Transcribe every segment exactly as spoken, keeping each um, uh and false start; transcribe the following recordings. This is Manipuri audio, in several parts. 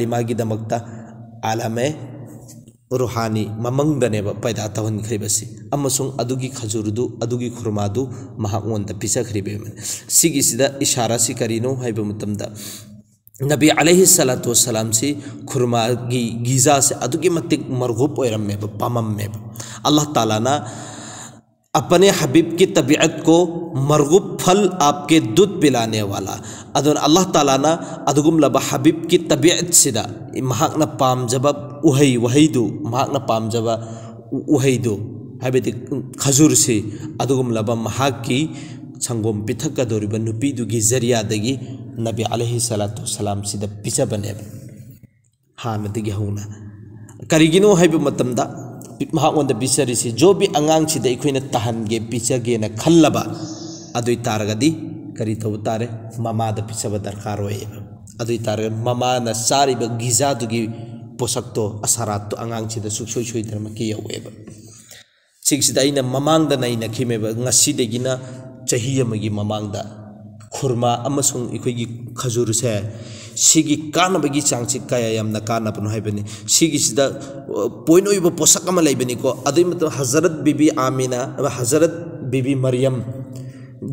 ꯃꯥꯒꯤꯗꯃꯛꯇ ꯑꯥꯂꯥꯃꯦ ꯔꯨꯍꯥꯅꯤ ꯃꯃꯪꯗꯅꯦꯕ ꯄꯩꯗꯥ ꯇꯧꯍꯟꯈ꯭ꯔꯤꯕꯁꯤ, ꯑꯃꯁꯨꯡ ꯑꯗꯨꯒꯤ ꯈꯖꯨꯔꯗꯨ, ꯑꯗꯨꯒꯤ ꯈꯨꯔꯃꯥꯗꯨ ꯃꯍꯥꯛꯉꯣꯟꯗ ꯄꯤꯖꯈ꯭ꯔꯤꯕ꯫ ꯁꯤꯒꯤꯁꯤꯗ ꯏꯁꯥꯔꯥꯁꯤ ꯀꯔꯤꯅꯣ ꯍꯥꯏꯕ ꯃꯇꯝꯗ, ꯅꯕꯤ ꯑꯂꯩꯍꯤ ꯁꯂꯥꯇꯨ ꯋꯁꯁꯂꯥꯝꯁꯤ ꯈꯨꯔꯃꯥꯒꯤ ꯒꯤꯖꯥꯁꯦ ꯑꯗꯨꯛꯀꯤ ꯃꯇꯤꯛ ꯃꯔꯒꯨꯞ ꯑꯣꯏꯔꯝꯃꯦꯕ, ꯄꯥꯝꯃꯝꯃꯦꯕ꯫ ꯑꯜꯂꯥꯍ ꯇꯥꯂꯥꯅ "अपने हबीब की तबीयत को मरगूब फल आपके दूध पिलाने वाला", ꯑꯗꯨꯅ ꯑꯜꯂꯥꯍ ꯇꯥꯂꯥꯅ ꯑꯗꯨꯒꯨꯝꯂꯕ ꯍꯕꯤꯕꯀꯤ ꯇꯕꯤꯌꯠꯁꯤꯗ, ꯃꯍꯥꯛꯅ ꯄꯥꯝꯖꯕ ꯎꯍꯩ ꯋꯥꯍꯩꯗꯨ, ꯃꯍꯥꯛꯅ ꯄꯥꯝꯖꯕ ꯎ-, ꯎꯍꯩꯗꯨ, ꯍꯥꯏꯕꯗꯤ ꯈꯖꯨꯔꯁꯤ, ꯑꯗꯨꯒꯨꯝꯂꯕ ꯃꯍꯥꯛꯀꯤ ꯁꯪꯒꯣꯝ ꯄꯤꯊꯛꯀꯗꯧꯔꯤꯕ ꯅꯨꯄꯤꯗꯨꯒꯤ ꯖꯔꯤꯌꯥꯗꯒꯤ ꯅꯕꯤ ꯑꯂꯩꯍꯤ ꯁꯂꯥꯇꯨ ꯁꯂꯥꯝꯁꯤꯗ ꯄꯤꯖꯕꯅꯦꯕ꯫ ꯍꯥꯟꯅꯗꯒꯤ ꯍꯧꯅ꯫ ꯀꯔꯤꯒꯤꯅꯣ ꯍꯥꯏꯕ ꯃꯇꯝꯗ, ꯃꯍꯥꯛꯉꯣꯟꯗ ꯄꯤꯖꯔꯤꯁꯤ, ꯖꯣꯕꯤ ꯑꯉꯥꯡꯁꯤꯗ ꯑꯩꯈꯣꯏꯅ ꯇꯥꯍꯟꯒꯦ, ꯄꯤꯖꯒꯦꯅ ꯈꯜꯂꯕ, ꯑꯗꯨ ꯑꯣꯏ ꯇꯥꯔꯒꯗꯤ ꯀꯔꯤ ꯇꯧꯕ ꯇꯥꯔꯦ? ꯃꯃꯥꯗ ꯄꯤꯖꯕ ꯗꯔꯀꯥꯔ ꯑꯣꯏꯌꯦꯕ꯫ ꯑꯗꯨ ꯑꯣꯏ ꯇꯥꯔꯒꯗꯤ ꯃꯃꯥꯅ ꯆꯥꯔꯤꯕ ꯒꯤꯖꯥꯗꯨꯒꯤ ꯄꯣꯁꯛꯇꯣ, ꯑꯁꯥꯔꯥꯠꯇꯣ ꯑꯉꯥꯡꯁꯤꯗ ꯁꯨꯡꯁꯣꯏ ꯁꯣꯏꯗꯅꯃꯛꯀꯤ ꯌꯧꯋꯦꯕ꯫ ꯁꯤꯒꯤꯁꯤꯗ ꯑꯩꯅ ꯃꯃꯥꯡꯗ ꯅꯩꯅꯈꯤꯃꯦꯕ, ꯉꯁꯤꯗꯒꯤꯅ ꯆꯍꯤ ꯑꯃꯒꯤ ꯃꯃꯥꯡꯗ ꯈꯨꯔꯃꯥ ꯑꯃꯁꯨꯡ ꯑꯩꯈꯣꯏꯒꯤ ꯈꯖꯨꯔꯁꯦ, ꯁꯤꯒꯤ ꯀꯥꯟꯅꯕꯒꯤ ꯆꯥꯡꯁꯤ ꯀꯌꯥ ꯌꯥꯝꯅ ꯀꯥꯟꯅꯕꯅꯣ ꯍꯥꯏꯕꯅꯤ꯫ ꯁꯤꯒꯤꯁꯤꯗ, ꯑ, ꯄꯣꯏꯟ ꯑꯣꯏꯕ ꯄꯣꯠꯁꯛ ꯑꯃ ꯂꯩꯕꯅꯤꯀꯣ꯫ ꯑꯗꯨꯒꯤ ꯃꯇꯝ ꯍꯖꯔꯠ ꯕꯤꯕꯤ ꯑꯥꯃꯤꯅ, ꯍꯖꯔꯠ ꯕꯤꯕꯤ ꯃꯔꯤꯌꯝ,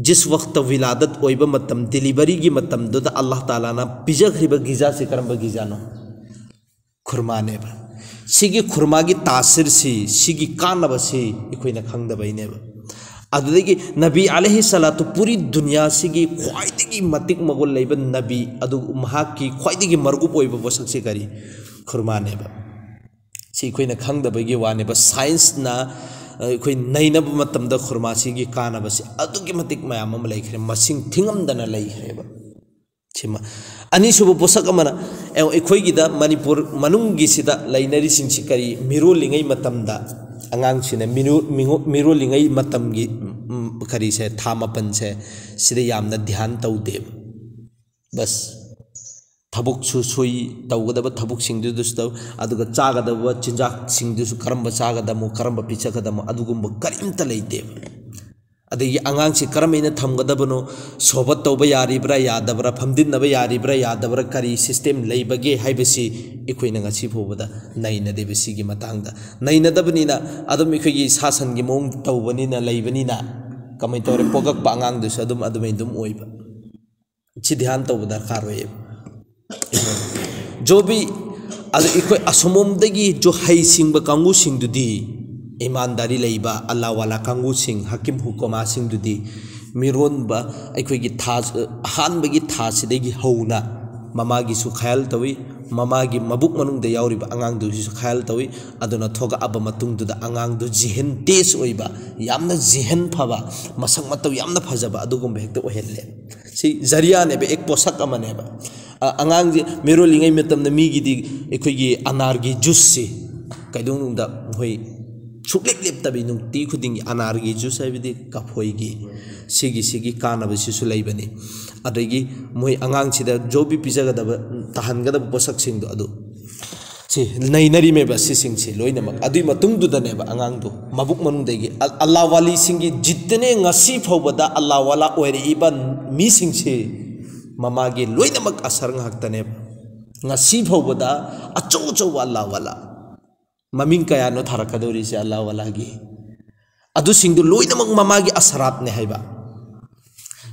ꯖꯤꯁ ꯋꯛꯇ ꯋꯤꯂꯥꯗꯠ ꯑꯣꯏꯕ ꯃꯇꯝ, ꯗꯤꯂꯤꯚꯔꯤꯒꯤ ꯃꯇꯝꯗꯨꯗ ꯑꯜꯂꯥꯍ ꯇꯥꯂꯥꯅ ꯄꯤꯖꯈ꯭ꯔꯤꯕ ꯒꯤꯖꯥꯁꯤ ꯀꯔꯝꯕ ꯒꯤꯖꯥꯅꯣ? ꯈꯨꯔꯃꯥꯅꯦꯕ꯫ ꯁꯤꯒꯤ ꯈꯨꯔꯃꯥꯒꯤ ꯇꯥꯁꯤꯔꯁꯤ, ꯁꯤꯒꯤ ꯀꯥꯟꯅꯕꯁꯤ ꯑꯩꯈꯣꯏꯅ ꯈꯪꯗꯕꯩꯅꯦꯕ꯫ ꯑꯗꯨꯗꯒꯤ ꯅꯕꯤ ꯑꯂꯩꯍꯤ ꯁꯂꯥꯇꯨ, ꯄꯨꯔꯤ ꯗꯨꯅꯤꯌꯥꯁꯤꯒꯤ ꯈ꯭ꯋꯥꯏꯗꯒꯤ ꯃꯇꯤꯛ ꯃꯒꯨꯟ ꯂꯩꯕ ꯅꯕꯤ, ꯑꯗꯨ ꯃꯍꯥꯛꯀꯤ ꯈ꯭ꯋꯥꯏꯗꯒꯤ ꯃꯔꯒꯨꯞ ꯑꯣꯏꯕ ꯄꯣꯠꯁꯛꯁꯤ ꯀꯔꯤ? ꯈꯨꯔꯃꯥꯅꯦꯕ꯫ ꯁꯤ ꯑꯩꯈꯣꯏꯅ ꯈꯪꯗꯕꯒꯤ ꯋꯥꯅꯦꯕ꯫ ꯁꯥꯏꯟꯁꯅ, ꯑ, ꯑꯩꯈꯣꯏ ꯅꯩꯅꯕ ꯃꯇꯝꯗ ꯈꯨꯔꯃꯥꯁꯤꯒꯤ ꯀꯥꯟꯅꯕꯁꯤ ꯑꯗꯨꯛꯀꯤ ꯃꯇꯤꯛ ꯃꯌꯥꯝ ꯑꯃ ꯂꯩꯈ꯭ꯔꯦ, ꯃꯁꯤꯡ ꯊꯤꯉꯝꯗꯅ ꯂꯩꯈ꯭ꯔꯦꯕ꯫ ꯁꯤꯃ꯫ ꯑꯅꯤꯁꯨꯕ ꯄꯣꯠꯁꯛ ꯑꯃꯅ, ꯑꯦ, ꯑꯩꯈꯣꯏꯒꯤꯗ ꯃꯅꯤꯄꯨꯔ ꯃꯅꯨꯡꯒꯤꯁꯤꯗ ꯂꯩꯅꯔꯤꯁꯤꯡꯁꯤ ꯀꯔꯤ? ꯃꯤꯔꯣꯜꯂꯤꯉꯩ ꯃꯇꯝꯗ ꯑꯉꯥꯡꯁꯤꯅ ꯃꯤꯔꯣ-, ꯃꯤꯉꯣ-, ꯃꯤꯔꯣꯜꯂꯤꯉꯩ ꯃꯇꯝꯒꯤ, ꯎꯝ, ꯀꯔꯤꯁꯦ, ꯊꯥ ꯃꯥꯄꯟꯁꯦ, ꯁꯤꯗ ꯌꯥꯝꯅ ꯙ꯭ꯌꯥꯟ ꯇꯧꯗꯦꯕ꯫ ꯕꯁ꯫ ꯊꯕꯛꯁꯨ ꯁꯨꯏ, ꯇꯧꯒꯗꯕ ꯊꯕꯛꯁꯤꯡꯗꯨꯗꯁꯨ ꯇꯧ, ꯑꯗꯨꯒ ꯆꯥꯒꯗꯕ ꯆꯤꯟꯖꯥꯛꯁꯤꯡꯗꯨꯁꯨ ꯀꯔꯝꯕ ꯆꯥꯒꯗꯃꯣ, ꯀꯔꯝꯕ ꯄꯤꯖꯒꯗꯃꯣ, ꯑꯗꯨꯒꯨꯝꯕ ꯀꯔꯤꯝꯇ ꯂꯩꯇꯦꯕ꯫ ꯑꯗꯒꯤ ꯑꯉꯥꯡꯁꯤ ꯀꯔꯝꯍꯥꯏꯅ ꯊꯝꯒꯗꯕꯅꯣ, ꯁꯣꯍꯕꯠ ꯇꯧꯕ ꯌꯥꯔꯤꯕ꯭ꯔꯥ ꯌꯥꯗꯕ꯭ꯔꯥ, ꯐꯝꯖꯤꯟꯅꯕ ꯌꯥꯔꯤꯕ꯭ꯔꯥ ꯌꯥꯗꯕ꯭ꯔꯥ, ꯀꯔꯤ system ꯂꯩꯕꯒꯦ ꯍꯥꯏꯕꯁꯤ ꯑꯩꯈꯣꯏꯅ ꯉꯁꯤ ꯐꯥꯎꯕꯗ ꯅꯩꯅꯗꯦꯕ꯫ ꯁꯤꯒꯤ ꯃꯇꯥꯡꯗ ꯅꯩꯅꯗꯕꯅꯤꯅ ꯑꯗꯨꯝ ꯑꯩꯈꯣꯏꯒꯤ ꯁꯥ ꯁꯟꯒꯤ ꯃꯑꯣꯡ ꯇꯧꯕꯅꯤꯅ, ꯂꯩꯕꯅꯤꯅ ꯀꯃꯥꯏꯅ ꯇꯧꯔꯦ, ꯄꯣꯛꯂꯛꯄ ꯑꯉꯥꯡꯗꯨꯁꯨ ꯑꯗꯨꯝ ꯑꯗꯨꯃꯥꯏꯅ ꯑꯗꯨꯝ ꯑꯣꯏꯕ꯫ ꯁꯤ ꯙ꯭ꯌꯥꯟ ꯇꯧꯕ ꯗꯔꯀꯥꯔ ꯑꯣꯏꯌꯦꯕ꯫ ꯖꯣ ꯚꯤ, ꯑꯗꯨ ꯑꯩꯈꯣꯏ ꯑꯁꯣꯝꯂꯣꯝꯗꯒꯤ ꯖꯣ ꯍꯩꯁꯤꯡꯕ ꯀꯥꯡꯕꯨꯁꯤꯡꯗꯨꯗꯤ, ꯏꯃꯥꯟꯗꯥꯔꯤ ꯂꯩꯕ ꯑꯜꯂꯥ ꯋꯥꯂꯥ ꯀꯥꯡꯕꯨꯁꯤꯡ, ꯍꯀꯤꯝ ꯍꯨꯀꯃꯥꯁꯤꯡꯗꯨꯗꯤ, ꯃꯤꯔꯣꯟꯕ ꯑꯩꯈꯣꯏꯒꯤ ꯊꯥ, ꯑꯍꯥꯟꯕꯒꯤ ꯊꯥꯁꯤꯗꯒꯤ ꯍꯧꯅ ꯃꯃꯥꯒꯤꯁꯨ ꯈꯌꯥꯜ ꯇꯧꯏ, ꯃꯃꯥꯒꯤ ꯃꯕꯨꯛ ꯃꯅꯨꯡꯗ ꯌꯥꯎꯔꯤꯕ ꯑꯉꯥꯡꯗꯨꯒꯤꯁꯨ ꯈꯌꯥꯜ ꯇꯧꯏ꯫ ꯑꯗꯨꯅ ꯊꯣꯛꯂꯛꯑꯕ ꯃꯇꯨꯡꯗꯨꯗ ꯑꯉꯥꯡꯗꯨ ꯖꯤꯍꯟ ꯇꯦꯖ ꯑꯣꯏꯕ, ꯌꯥꯝꯅ ꯖꯤꯍꯟ ꯐꯕ, ꯃꯁꯛ ꯃꯇꯧ ꯌꯥꯝꯅ ꯐꯖꯕ ꯑꯗꯨꯒꯨꯝꯕ ꯍꯦꯛꯇ ꯑꯣꯏꯍꯜꯂꯦ꯫ ꯁꯤ ꯖꯔꯤꯌꯥꯅꯦꯕ, ꯑꯦꯛ ꯄꯣꯁꯛ ꯑꯃꯅꯦꯕ꯫ ꯑ-, ꯑꯉꯥꯡꯁꯦ ꯃꯤꯔꯣꯜꯂꯤꯉꯩ ꯃꯇꯝꯗ ꯃꯤꯒꯤꯗꯤ ꯑꯩꯈꯣꯏꯒꯤ ꯑꯅꯥꯔꯒꯤ ꯖꯨꯁꯁꯤ ꯀꯩꯗꯧꯅꯨꯡꯗ ꯃꯈꯣꯏ ꯁꯨꯛꯂꯦꯞ ꯂꯦꯞꯇꯕꯤ ꯅꯨꯡꯇꯤ ꯈꯨꯗꯤꯡꯒꯤ ꯑꯅꯥꯔꯒꯤ ꯖꯨꯁ ꯍꯥꯏꯕꯗꯤ ꯀꯐꯣꯏꯒꯤ, ꯁꯤꯒꯤ, ꯁꯤꯒꯤ ꯀꯥꯟꯅꯕꯁꯤꯁꯨ ꯂꯩꯕꯅꯤ꯫ ꯑꯗꯒꯤ ꯃꯣꯏ ꯑꯉꯥꯡꯁꯤꯗ ꯖꯣ ꯚꯤ ꯄꯤꯖꯒꯗꯕ, ꯇꯥꯍꯟꯒꯗꯕ ꯄꯣꯠꯁꯛꯁꯤꯡꯗꯣ ꯑꯗꯨ ꯁꯤ ꯅꯩꯅꯔꯤꯃꯦꯕ ꯁꯤꯁꯤꯡꯁꯤ ꯂꯣꯏꯅꯃꯛ꯫ ꯑꯗꯨꯏ ꯃꯇꯨꯡꯗꯨꯗꯅꯦꯕ ꯑꯉꯥꯡꯗꯨ ꯃꯕꯨꯛ ꯃꯅꯨꯡꯗꯒꯤ ꯑꯜ-, ꯑꯜꯂꯥ ꯋꯥꯂꯤꯁꯤꯡꯒꯤ ꯖꯤꯠꯇꯅꯦ ꯉꯁꯤ ꯐꯥꯎꯕꯗ ꯑꯜꯂꯥ ꯋꯥꯂꯥ ꯑꯣꯏꯔꯛꯏꯕ ꯃꯤꯁꯤꯡꯁꯤ ꯃꯃꯥꯒꯤ ꯂꯣꯏꯅꯃꯛ ꯑꯁꯔ ꯉꯥꯛꯇꯅꯦꯕ꯫ ꯉꯁꯤ ꯐꯥꯎꯕꯗ ꯑꯆꯧ ꯑꯆꯧꯕ ꯑꯜꯂꯥ ꯋꯥꯂꯥ, ꯃꯃꯤꯡ ꯀꯌꯥꯅꯣ ꯊꯥꯔꯛꯀꯗꯧꯔꯤꯁꯦ ꯑꯜꯂꯥ ꯋꯥꯂꯥꯒꯤ? ꯑꯗꯨꯁꯤꯡꯗꯨ ꯂꯣꯏꯅꯃꯛ ꯃꯃꯥꯒꯤ ꯑꯁꯔꯥꯠꯅꯦ ꯍꯥꯏꯕ꯫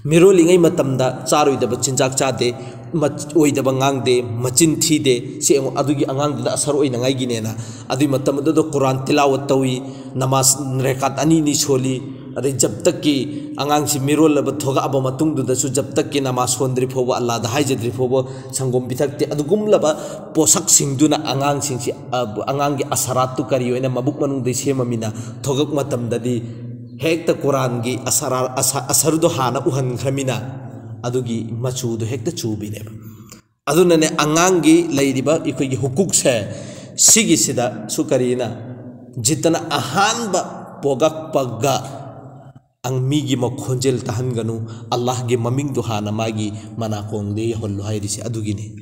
ꯃꯤꯔꯣꯜꯂꯤꯉꯩ ꯃꯇꯝꯗ ꯆꯥꯔꯣꯏꯗꯕ ꯆꯤꯟꯖꯥꯛ ꯆꯥꯗꯦ, ꯃ-, ꯑꯣꯏꯗꯕ ꯉꯥꯡꯗꯦ, ꯃꯆꯤꯟ ꯊꯤꯗꯦ꯫ ꯁꯤ ꯌꯦꯡꯉꯨ, ꯑꯗꯨꯒꯤ ꯑꯉꯥꯡꯗꯨꯗ ꯑꯁꯔ ꯑꯣꯏꯅꯉꯥꯏꯒꯤꯅꯦꯅ꯫ ꯑꯗꯨꯒꯤ ꯃꯇꯝ ꯑꯗꯨꯗ ꯀꯨꯔꯥꯟ ꯇꯤꯂꯥꯋꯠ ꯇꯧꯏ, ꯅꯃꯥꯖ ꯔꯦꯀꯥꯠ ꯑꯅꯤ ꯑꯅꯤ ꯁꯣꯜꯂꯤ, ꯑꯗꯩ ꯖꯕ ꯇꯛꯀꯤ ꯑꯉꯥꯡꯁꯤ ꯃꯤꯔꯣꯜꯂꯕ ꯊꯣꯛꯂꯛꯑꯕ ꯃꯇꯨꯡꯗꯨꯗꯁꯨ ꯖꯕ ꯇꯛꯀꯤ ꯅꯃꯥꯖ ꯁꯣꯟꯗ꯭ꯔꯤ ꯐꯥꯎꯕ, ꯑꯜꯂꯥꯗ ꯍꯥꯏꯖꯗ꯭ꯔꯤ ꯐꯥꯎꯕ ꯁꯪꯒꯣꯝ ꯄꯤꯊꯛꯇꯦ꯫ ꯑꯗꯨꯒꯨꯝꯂꯕ ꯄꯣꯠꯁꯛꯁꯤꯡꯗꯨꯅ ꯑꯉꯥꯡꯁꯤꯡꯁꯤ, ꯑ, ꯑꯉꯥꯡꯒꯤ ꯑꯁꯔꯥꯠꯇꯨ ꯀꯔꯤ ꯑꯣꯏꯅ ꯃꯕꯨꯛ ꯃꯅꯨꯡꯗ ꯁꯦꯝꯃꯃꯤꯅ ꯊꯣꯛꯂꯛ ꯃꯇꯝꯗꯗꯤ ꯍꯦꯛꯇ ꯀꯨꯔꯥꯟꯒꯤ ꯑꯁꯔꯥ-, ꯑꯁ-, ꯑꯁꯔꯗꯣ ꯍꯥꯟꯅ ꯎꯍꯟꯈ꯭ꯔꯃꯤꯅ ꯑꯗꯨꯒꯤ ꯃꯆꯨꯗꯣ ꯍꯦꯛꯇ ꯆꯨꯕꯤꯅꯦꯕ꯫ ꯑꯗꯨꯅꯅꯦ ꯑꯉꯥꯡꯒꯤ ꯂꯩꯔꯤꯕ ꯑꯩꯈꯣꯏꯒꯤ ꯍꯨꯀꯨꯛꯁꯦ ꯁꯤꯒꯤꯁꯤꯗꯁꯨ ꯀꯔꯤꯅ ꯖꯤꯠꯇꯅ ꯑꯍꯥꯟꯕ ꯄꯣꯛꯂꯛꯄꯒ ꯑꯪ ꯃꯤꯒꯤ ꯃꯈꯣꯟꯖꯦꯜ ꯇꯥꯍꯟꯒꯅꯨ, ꯑꯜꯂꯥꯍꯒꯤ ꯃꯃꯤꯡꯗꯨ ꯍꯥꯟꯅ ꯃꯥꯒꯤ ꯃꯅꯥꯀꯣꯡꯗ ꯌꯧꯍꯜꯂꯨ ꯍꯥꯏꯔꯤꯁꯦ ꯑꯗꯨꯒꯤꯅꯤ꯫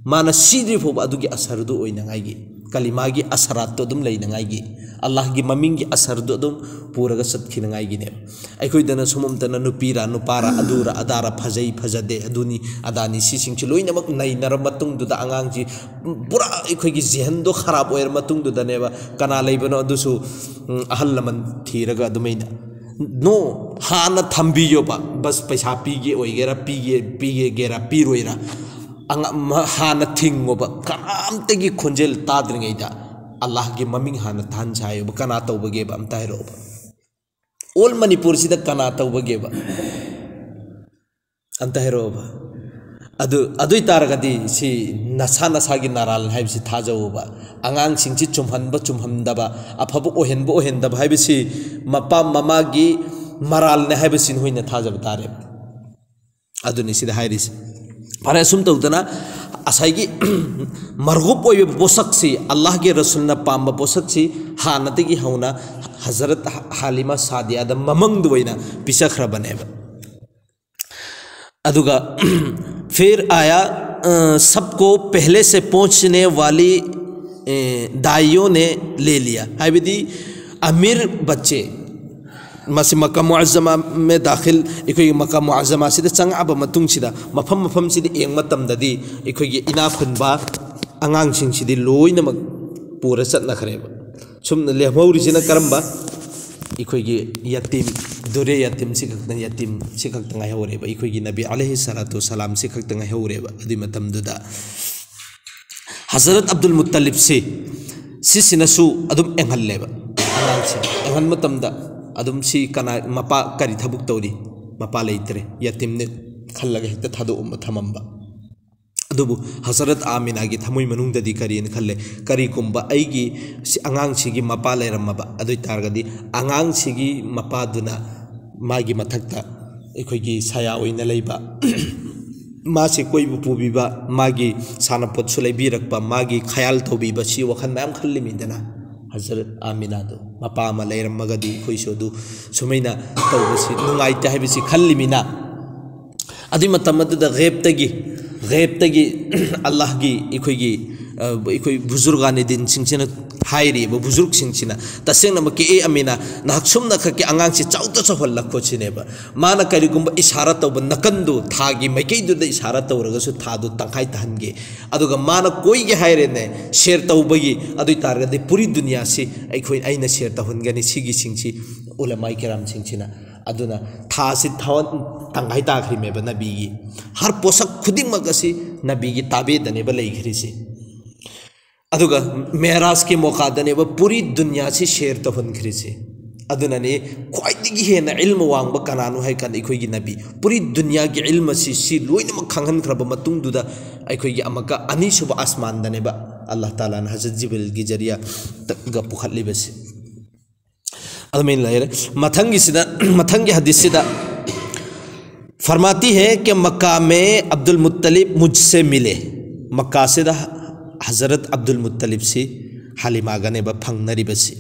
ꯃꯥꯅ ꯁꯤꯗ꯭ꯔꯤ ꯐꯥꯎꯕ ꯑꯗꯨꯒꯤ ꯑꯁꯔꯗꯨ ꯑꯣꯏꯅꯉꯥꯏꯒꯤ꯫ ꯀꯂꯤꯃꯥꯒꯤ ꯑꯁꯔꯥꯠꯇꯣ ꯑꯗꯨꯝ ꯂꯩꯅꯉꯥꯏꯒꯤ, ꯑꯜꯂꯥꯍꯒꯤ ꯃꯃꯤꯡꯒꯤ ꯑꯁꯔꯗꯣ ꯑꯗꯨꯝ ꯄꯨꯔꯒ ꯆꯠꯈꯤꯅꯉꯥꯏꯒꯤꯅꯦꯕ꯫ ꯑꯩꯈꯣꯏꯗꯅ ꯁꯨꯝ ꯑꯝꯇꯅ ꯅꯨꯄꯤꯔꯥ ꯅꯨꯄꯥꯔꯥ ꯑꯗꯨꯔꯥ ꯑꯗꯥꯔꯥ ꯐꯖꯩ ꯐꯖꯗꯦ ꯑꯗꯨꯅꯤ ꯑꯗꯥꯅꯤ ꯁꯤꯁꯤꯡꯁꯤ ꯂꯣꯏꯅꯃꯛ ꯅꯩꯅꯔ ꯃꯇꯨꯡꯗꯨꯗ ꯑꯉꯥꯡꯁꯤ ꯄꯨꯔꯥ ꯑꯩꯈꯣꯏꯒꯤ ꯖꯤꯍꯟꯗꯣ ꯈꯔꯥꯞ ꯑꯣꯏꯔ ꯃꯇꯨꯡꯗꯨꯗꯅꯦꯕ ꯀꯅꯥ ꯂꯩꯕꯅꯣ ꯑꯗꯨꯁꯨ, ꯎꯝ, ꯑꯍꯜ ꯂꯃꯟ ꯊꯤꯔꯒ ꯑꯗꯨꯃꯥꯏꯅ꯫ ꯅꯣ, ꯍꯥꯟꯅ ꯊꯝꯕꯤꯌꯣꯕ꯫ ꯕꯁ ꯄꯩꯁꯥ ꯄꯤꯒꯦ ꯑꯣꯏꯒꯦꯔꯥ, ꯄꯤꯒꯦ, ꯄꯤꯒꯦꯒꯦꯔꯥ, ꯄꯤꯔꯣꯏꯔꯥ, ꯑꯉ-, ꯃ-, ꯍꯥꯟꯅ ꯊꯤꯡꯉꯣꯕ꯫ ꯀꯅꯥꯝꯇꯒꯤ ꯈꯣꯟꯖꯦꯜ ꯇꯥꯗ꯭ꯔꯤꯉꯩꯗ ꯑꯜꯂꯥꯍꯒꯤ ꯃꯃꯤꯡ ꯍꯥꯟꯅ ꯇꯥꯍꯟꯁꯦ ꯍꯥꯏꯌꯣꯕ꯫ ꯀꯅꯥ ꯇꯧꯕꯒꯦꯕ? ꯑꯝꯇ ꯍꯥꯏꯔꯛꯑꯣꯕ꯫ ꯑꯣꯜ ꯃꯅꯤꯄꯨꯔꯁꯤꯗ ꯀꯅꯥ ꯇꯧꯕꯒꯦꯕ? ꯑꯝꯇ ꯍꯥꯏꯔꯛꯑꯣꯕ꯫ ꯑꯗꯨ, ꯑꯗꯨ ꯑꯣꯏ ꯇꯥꯔꯒꯗꯤ ꯁꯤ ꯅꯁꯥ ꯅꯁꯥꯒꯤ ꯅꯔꯥꯜ ꯍꯥꯏꯕꯁꯤ ꯊꯥꯖꯧꯕ꯫ ꯑꯉꯥꯡꯁꯤꯡꯁꯤ ꯆꯨꯝꯍꯟꯕ ꯆꯨꯝꯍꯟꯗꯕ, ꯑꯐꯕ ꯑꯣꯏꯍꯟꯕ ꯑꯣꯏꯍꯟꯗꯕ ꯍꯥꯏꯕꯁꯤ ꯃꯄꯥ ꯃꯃꯥꯒꯤ ꯃꯔꯥꯜꯅꯦ ꯍꯥꯏꯕꯁꯤ ꯅꯈꯣꯏꯅ ꯊꯥꯖꯕ ꯇꯥꯔꯦ꯫ ꯑꯗꯨꯅꯤ ꯁꯤꯗ ꯍꯥꯏꯔꯤꯁꯦ꯫ ꯐꯔꯦ, ꯑꯁꯨꯝ ꯇꯧꯗꯅ ꯉꯁꯥꯏꯒꯤ ꯃꯔꯒꯨꯞ ꯑꯣꯏꯕ ꯄꯣꯠꯁꯛꯁꯤ, ꯑꯜꯂꯥꯍꯒꯤ ꯔꯁꯨꯜꯅ ꯄꯥꯝꯕ ꯄꯣꯠꯁꯛꯁꯤ ꯍꯥꯟꯅꯗꯒꯤ ꯍꯧꯅ ꯍꯖꯔꯠ ꯍꯥꯂꯤꯃꯥ ꯁꯥꯗꯤꯌꯥꯗ ꯃꯃꯪꯗ ꯑꯣꯏꯅ ꯄꯤꯖꯈ꯭ꯔꯕꯅꯦꯕ꯫ ꯑꯗꯨꯒ फिर आया, अ, सबको पहले से पहुंचने वाली, अ, दाइयों ने ले लिया, ꯍꯥꯏꯕꯗꯤ ꯑꯃꯤꯔ ꯕꯆꯦ, ꯃꯁꯤ ꯃꯀꯥ ꯃꯨꯑꯖꯃꯥ ꯃꯦ ꯗꯥꯈꯤꯜ, ꯑꯩꯈꯣꯏꯒꯤ ꯃꯀꯥ ꯃꯨꯑꯖꯃꯥꯁꯤꯗ ꯆꯪꯉꯛꯑꯕ ꯃꯇꯨꯡꯁꯤꯗ ꯃꯐꯝ ꯃꯐꯝꯁꯤꯗ ꯌꯦꯡꯕ ꯃꯇꯝꯗꯗꯤ ꯑꯩꯈꯣꯏꯒꯤ ꯏꯅꯥꯛ ꯈꯨꯟꯕ ꯑꯉꯥꯡꯁꯤꯡꯁꯤꯗꯤ ꯂꯣꯏꯅꯃꯛ ꯄꯨꯔ ꯆꯠꯅꯈ꯭ꯔꯦꯕ꯫ ꯁꯨꯝꯅ ꯂꯦꯝꯍꯧꯔꯤꯁꯤꯅ ꯀꯔꯝꯕ? ꯑꯩꯈꯣꯏꯒꯤ ꯌꯥꯇꯤꯝ, ꯗꯨꯔꯦ ꯌꯥꯇꯤꯝ ꯁꯤ ꯈꯛꯇ, ꯌꯥꯇꯤꯝ ꯁꯤ ꯈꯛꯇ ꯉꯥꯏꯍꯧꯔꯦꯕ꯫ ꯑꯩꯈꯣꯏꯒꯤ ꯅꯕꯤ ꯑꯂꯩꯍꯤ ꯁꯂꯥꯇꯨ ꯁꯂꯥꯝ ꯁꯤ ꯈꯛꯇ ꯉꯥꯏꯍꯧꯔꯦꯕ꯫ ꯑꯗꯨꯏ ꯃꯇꯝꯗꯨꯗ ꯍꯖꯔꯠ ꯑꯕꯗꯨꯜ ꯃꯨꯠꯇꯂꯤꯕꯁꯤ, ꯁꯤꯁꯤꯅꯁꯨ ꯑꯗꯨꯝ ꯌꯦꯡꯍꯜꯂꯦꯕ꯫ ꯑꯉꯥꯡꯁꯦ ꯌꯦꯡꯍꯟ ꯃꯇꯝꯗ ꯑꯗꯨꯝ ꯁꯤ ꯀꯅꯥ, ꯃꯄꯥ ꯀꯔꯤ ꯊꯕꯛ ꯇꯧꯔꯤ? ꯃꯄꯥ ꯂꯩꯇ꯭ꯔꯦ, ꯌꯥꯇꯤꯝꯅꯦ ꯈꯜꯂꯒ ꯍꯦꯛꯇ ꯊꯥꯗꯣꯛꯑꯝꯕ, ꯊꯝꯃꯝꯕ꯫ ꯑꯗꯨꯕꯨ ꯍꯖꯔꯠ ꯑꯥꯃꯤꯅꯥꯒꯤ ꯊꯃꯣꯏ ꯃꯅꯨꯡꯗꯗꯤ ꯀꯔꯤꯅ ꯈꯜꯂꯦ? ꯀꯔꯤꯒꯨꯝꯕ ꯑꯩꯒꯤ ꯁꯤ-, ꯑꯉꯥꯡꯁꯤꯒꯤ ꯃꯄꯥ ꯂꯩꯔꯝꯃꯕ ꯑꯗꯨ ꯑꯣꯏ ꯇꯥꯔꯒꯗꯤ, ꯑꯉꯥꯡꯁꯤꯒꯤ ꯃꯄꯥꯗꯨꯅ ꯃꯥꯒꯤ ꯃꯊꯛꯇ ꯑꯩꯈꯣꯏꯒꯤ ꯁꯥꯌꯥ ꯑꯣꯏꯅ ꯂꯩꯕ, ꯃꯥꯁꯤ ꯀꯣꯏꯕ ꯄꯨꯕꯤꯕ, ꯃꯥꯒꯤ ꯁꯥꯟꯅꯄꯣꯠꯁꯨ ꯂꯩꯕꯤꯔꯛꯄ, ꯃꯥꯒꯤ ꯈꯌꯥꯜ ꯇꯧꯕꯤꯕ, ꯁꯤ ꯋꯥꯈꯜ ꯃꯌꯥꯝ ꯈꯜꯂꯤꯃꯤꯗꯅ꯫ ꯍꯖꯔꯠ ꯑꯥꯃꯤꯅꯥꯗꯣ ꯃꯄꯥ ꯑꯃ ꯂꯩꯔꯝꯃꯒꯗꯤ ꯑꯩꯈꯣꯏꯁꯨ ꯑꯗꯨ ꯁꯨꯃꯥꯏꯅ ꯇꯧꯕꯁꯤ ꯅꯨꯡꯉꯥꯏꯇꯦ ꯍꯥꯏꯕꯁꯤ ꯈꯜꯂꯤꯃꯤꯅ꯫ ꯑꯗꯨꯏ ꯃꯇꯝ ꯑꯗꯨꯗ ꯒꯦꯞꯇꯒꯤ, ꯒꯦꯞꯇꯒꯤ ꯑꯜꯂꯥꯍꯒꯤ ꯑꯩꯈꯣꯏꯒꯤ, ꯑꯩꯈꯣꯏ ꯕꯨꯖꯨꯔꯒꯥꯅꯤ ꯗꯤꯟꯁꯤꯡꯁꯤꯅ ꯍꯥꯏꯔꯤꯕ, ꯕꯨꯖꯨꯔꯒꯁꯤꯡꯁꯤꯅ ꯇꯁꯦꯡꯅꯃꯛꯀꯤ ꯑꯦ ꯑꯃꯤꯅ, ꯅꯍꯥꯛ ꯁꯨꯝꯅꯈꯛꯀꯤ ꯑꯉꯥꯡꯁꯤ ꯆꯥꯎꯇ ꯆꯥꯎꯍꯜꯂꯛꯈꯣ ꯁꯤꯅꯦꯕ꯫ ꯃꯥꯅ ꯀꯔꯤꯒꯨꯝꯕ ꯏꯁꯥꯔꯥ ꯇꯧꯕ ꯅꯥꯀꯟꯗꯨ, ꯊꯥꯒꯤ ꯃꯥꯏꯀꯩꯗꯨꯗ ꯏꯁꯥꯔꯥ ꯇꯧꯔꯒꯁꯨ ꯊꯥꯗꯨ ꯇꯪꯈꯥꯏ ꯇꯥꯍꯟꯒꯦ꯫ ꯑꯗꯨꯒ ꯃꯥꯅ ꯀꯣꯏꯒꯦ ꯍꯥꯏꯔꯦꯅꯦ, ꯁꯦꯔ ꯇꯧꯕꯒꯤ, ꯑꯗꯨ ꯑꯣꯏ ꯇꯥꯔꯒꯗꯤ ꯄꯨꯔꯤ ꯗꯨꯅꯤꯌꯥꯁꯤ ꯑꯩꯈꯣꯏ, ꯑꯩꯅ ꯁꯦꯔ ꯇꯧꯍꯟꯒꯅꯤ꯫ ꯁꯤꯒꯤꯁꯤꯡꯁꯤ ꯎꯂꯃꯥꯏ ꯀꯤꯔꯥꯝꯁꯤꯡꯁꯤꯅ꯫ ꯑꯗꯨꯅ ꯊꯥꯁꯤ ꯊꯥꯋꯟ ꯇꯪꯈꯥꯏ ꯇꯥꯈ꯭ꯔꯤꯃꯦꯕ ꯅꯕꯤꯒꯤ꯫ ꯍꯔ ꯄꯣꯁꯛ ꯈꯨꯗꯤꯡꯃꯛ ꯑꯁꯤ ꯅꯕꯤꯒꯤ ꯇꯥꯕꯦꯗꯅꯦꯕ ꯂꯩꯈ꯭ꯔꯤꯁꯤ꯫ ꯑꯗꯨꯒ ꯃꯦꯔꯥꯖꯀꯤ ꯃꯣꯀꯥꯗꯅꯦꯕ ꯄꯨꯔꯤ ꯗꯨꯅꯤꯌꯥꯁꯤ ꯁꯦꯔ ꯇꯧꯍꯟꯈ꯭ꯔꯤꯁꯤ꯫ ꯑꯗꯨꯅꯅꯤ ꯈ꯭ꯋꯥꯏꯗꯒꯤ ꯍꯦꯟꯅ ꯏꯜꯃ ꯋꯥꯡꯕ ꯀꯅꯥꯅꯣ ꯍꯥꯏ ꯀꯥꯟꯗ ꯑꯩꯈꯣꯏꯒꯤ ꯅꯕꯤ꯫ ꯄꯨꯔꯤ ꯗꯨꯅꯤꯌꯥꯒꯤ ꯏꯜꯃꯁꯤ ꯁꯤ ꯂꯣꯏꯅꯃꯛ ꯈꯪꯍꯟꯈ꯭ꯔꯕ ꯃꯇꯨꯡꯗꯨꯗ ꯑꯩꯈꯣꯏꯒꯤ ꯑꯃꯨꯛꯀ ꯑꯅꯤꯁꯨꯕ ꯑꯁꯃꯥꯟꯗꯅꯦꯕ ꯑꯜꯂꯥꯍ ꯇꯥꯂꯥꯅ ꯍꯖꯔꯠ ꯖꯤꯕ꯭ꯔꯤꯜꯒꯤ ꯖꯔꯤꯌꯥꯒ ꯄꯨꯈꯠꯂꯤꯕꯁꯤ꯫ ꯑꯗꯨꯃꯥꯏꯅ ꯂꯩꯔꯦ꯫ ꯃꯊꯪꯒꯤꯁꯤꯗ, ꯃꯊꯪꯒꯤ ꯍꯗꯤꯁꯁꯤꯗ, "फरमाती है कि मक्का में अब्दुल मुत्तलिब मुझसे मिले", ꯃꯛꯀꯥꯁꯤꯗ ꯍꯖꯔꯠ ꯑꯕꯗꯨꯜ ꯃꯨꯠꯇꯂꯤꯕꯁꯤ ꯍꯂꯤꯃꯥꯒꯅꯦꯕ ꯐꯪꯅꯔꯤꯕꯁꯤ꯫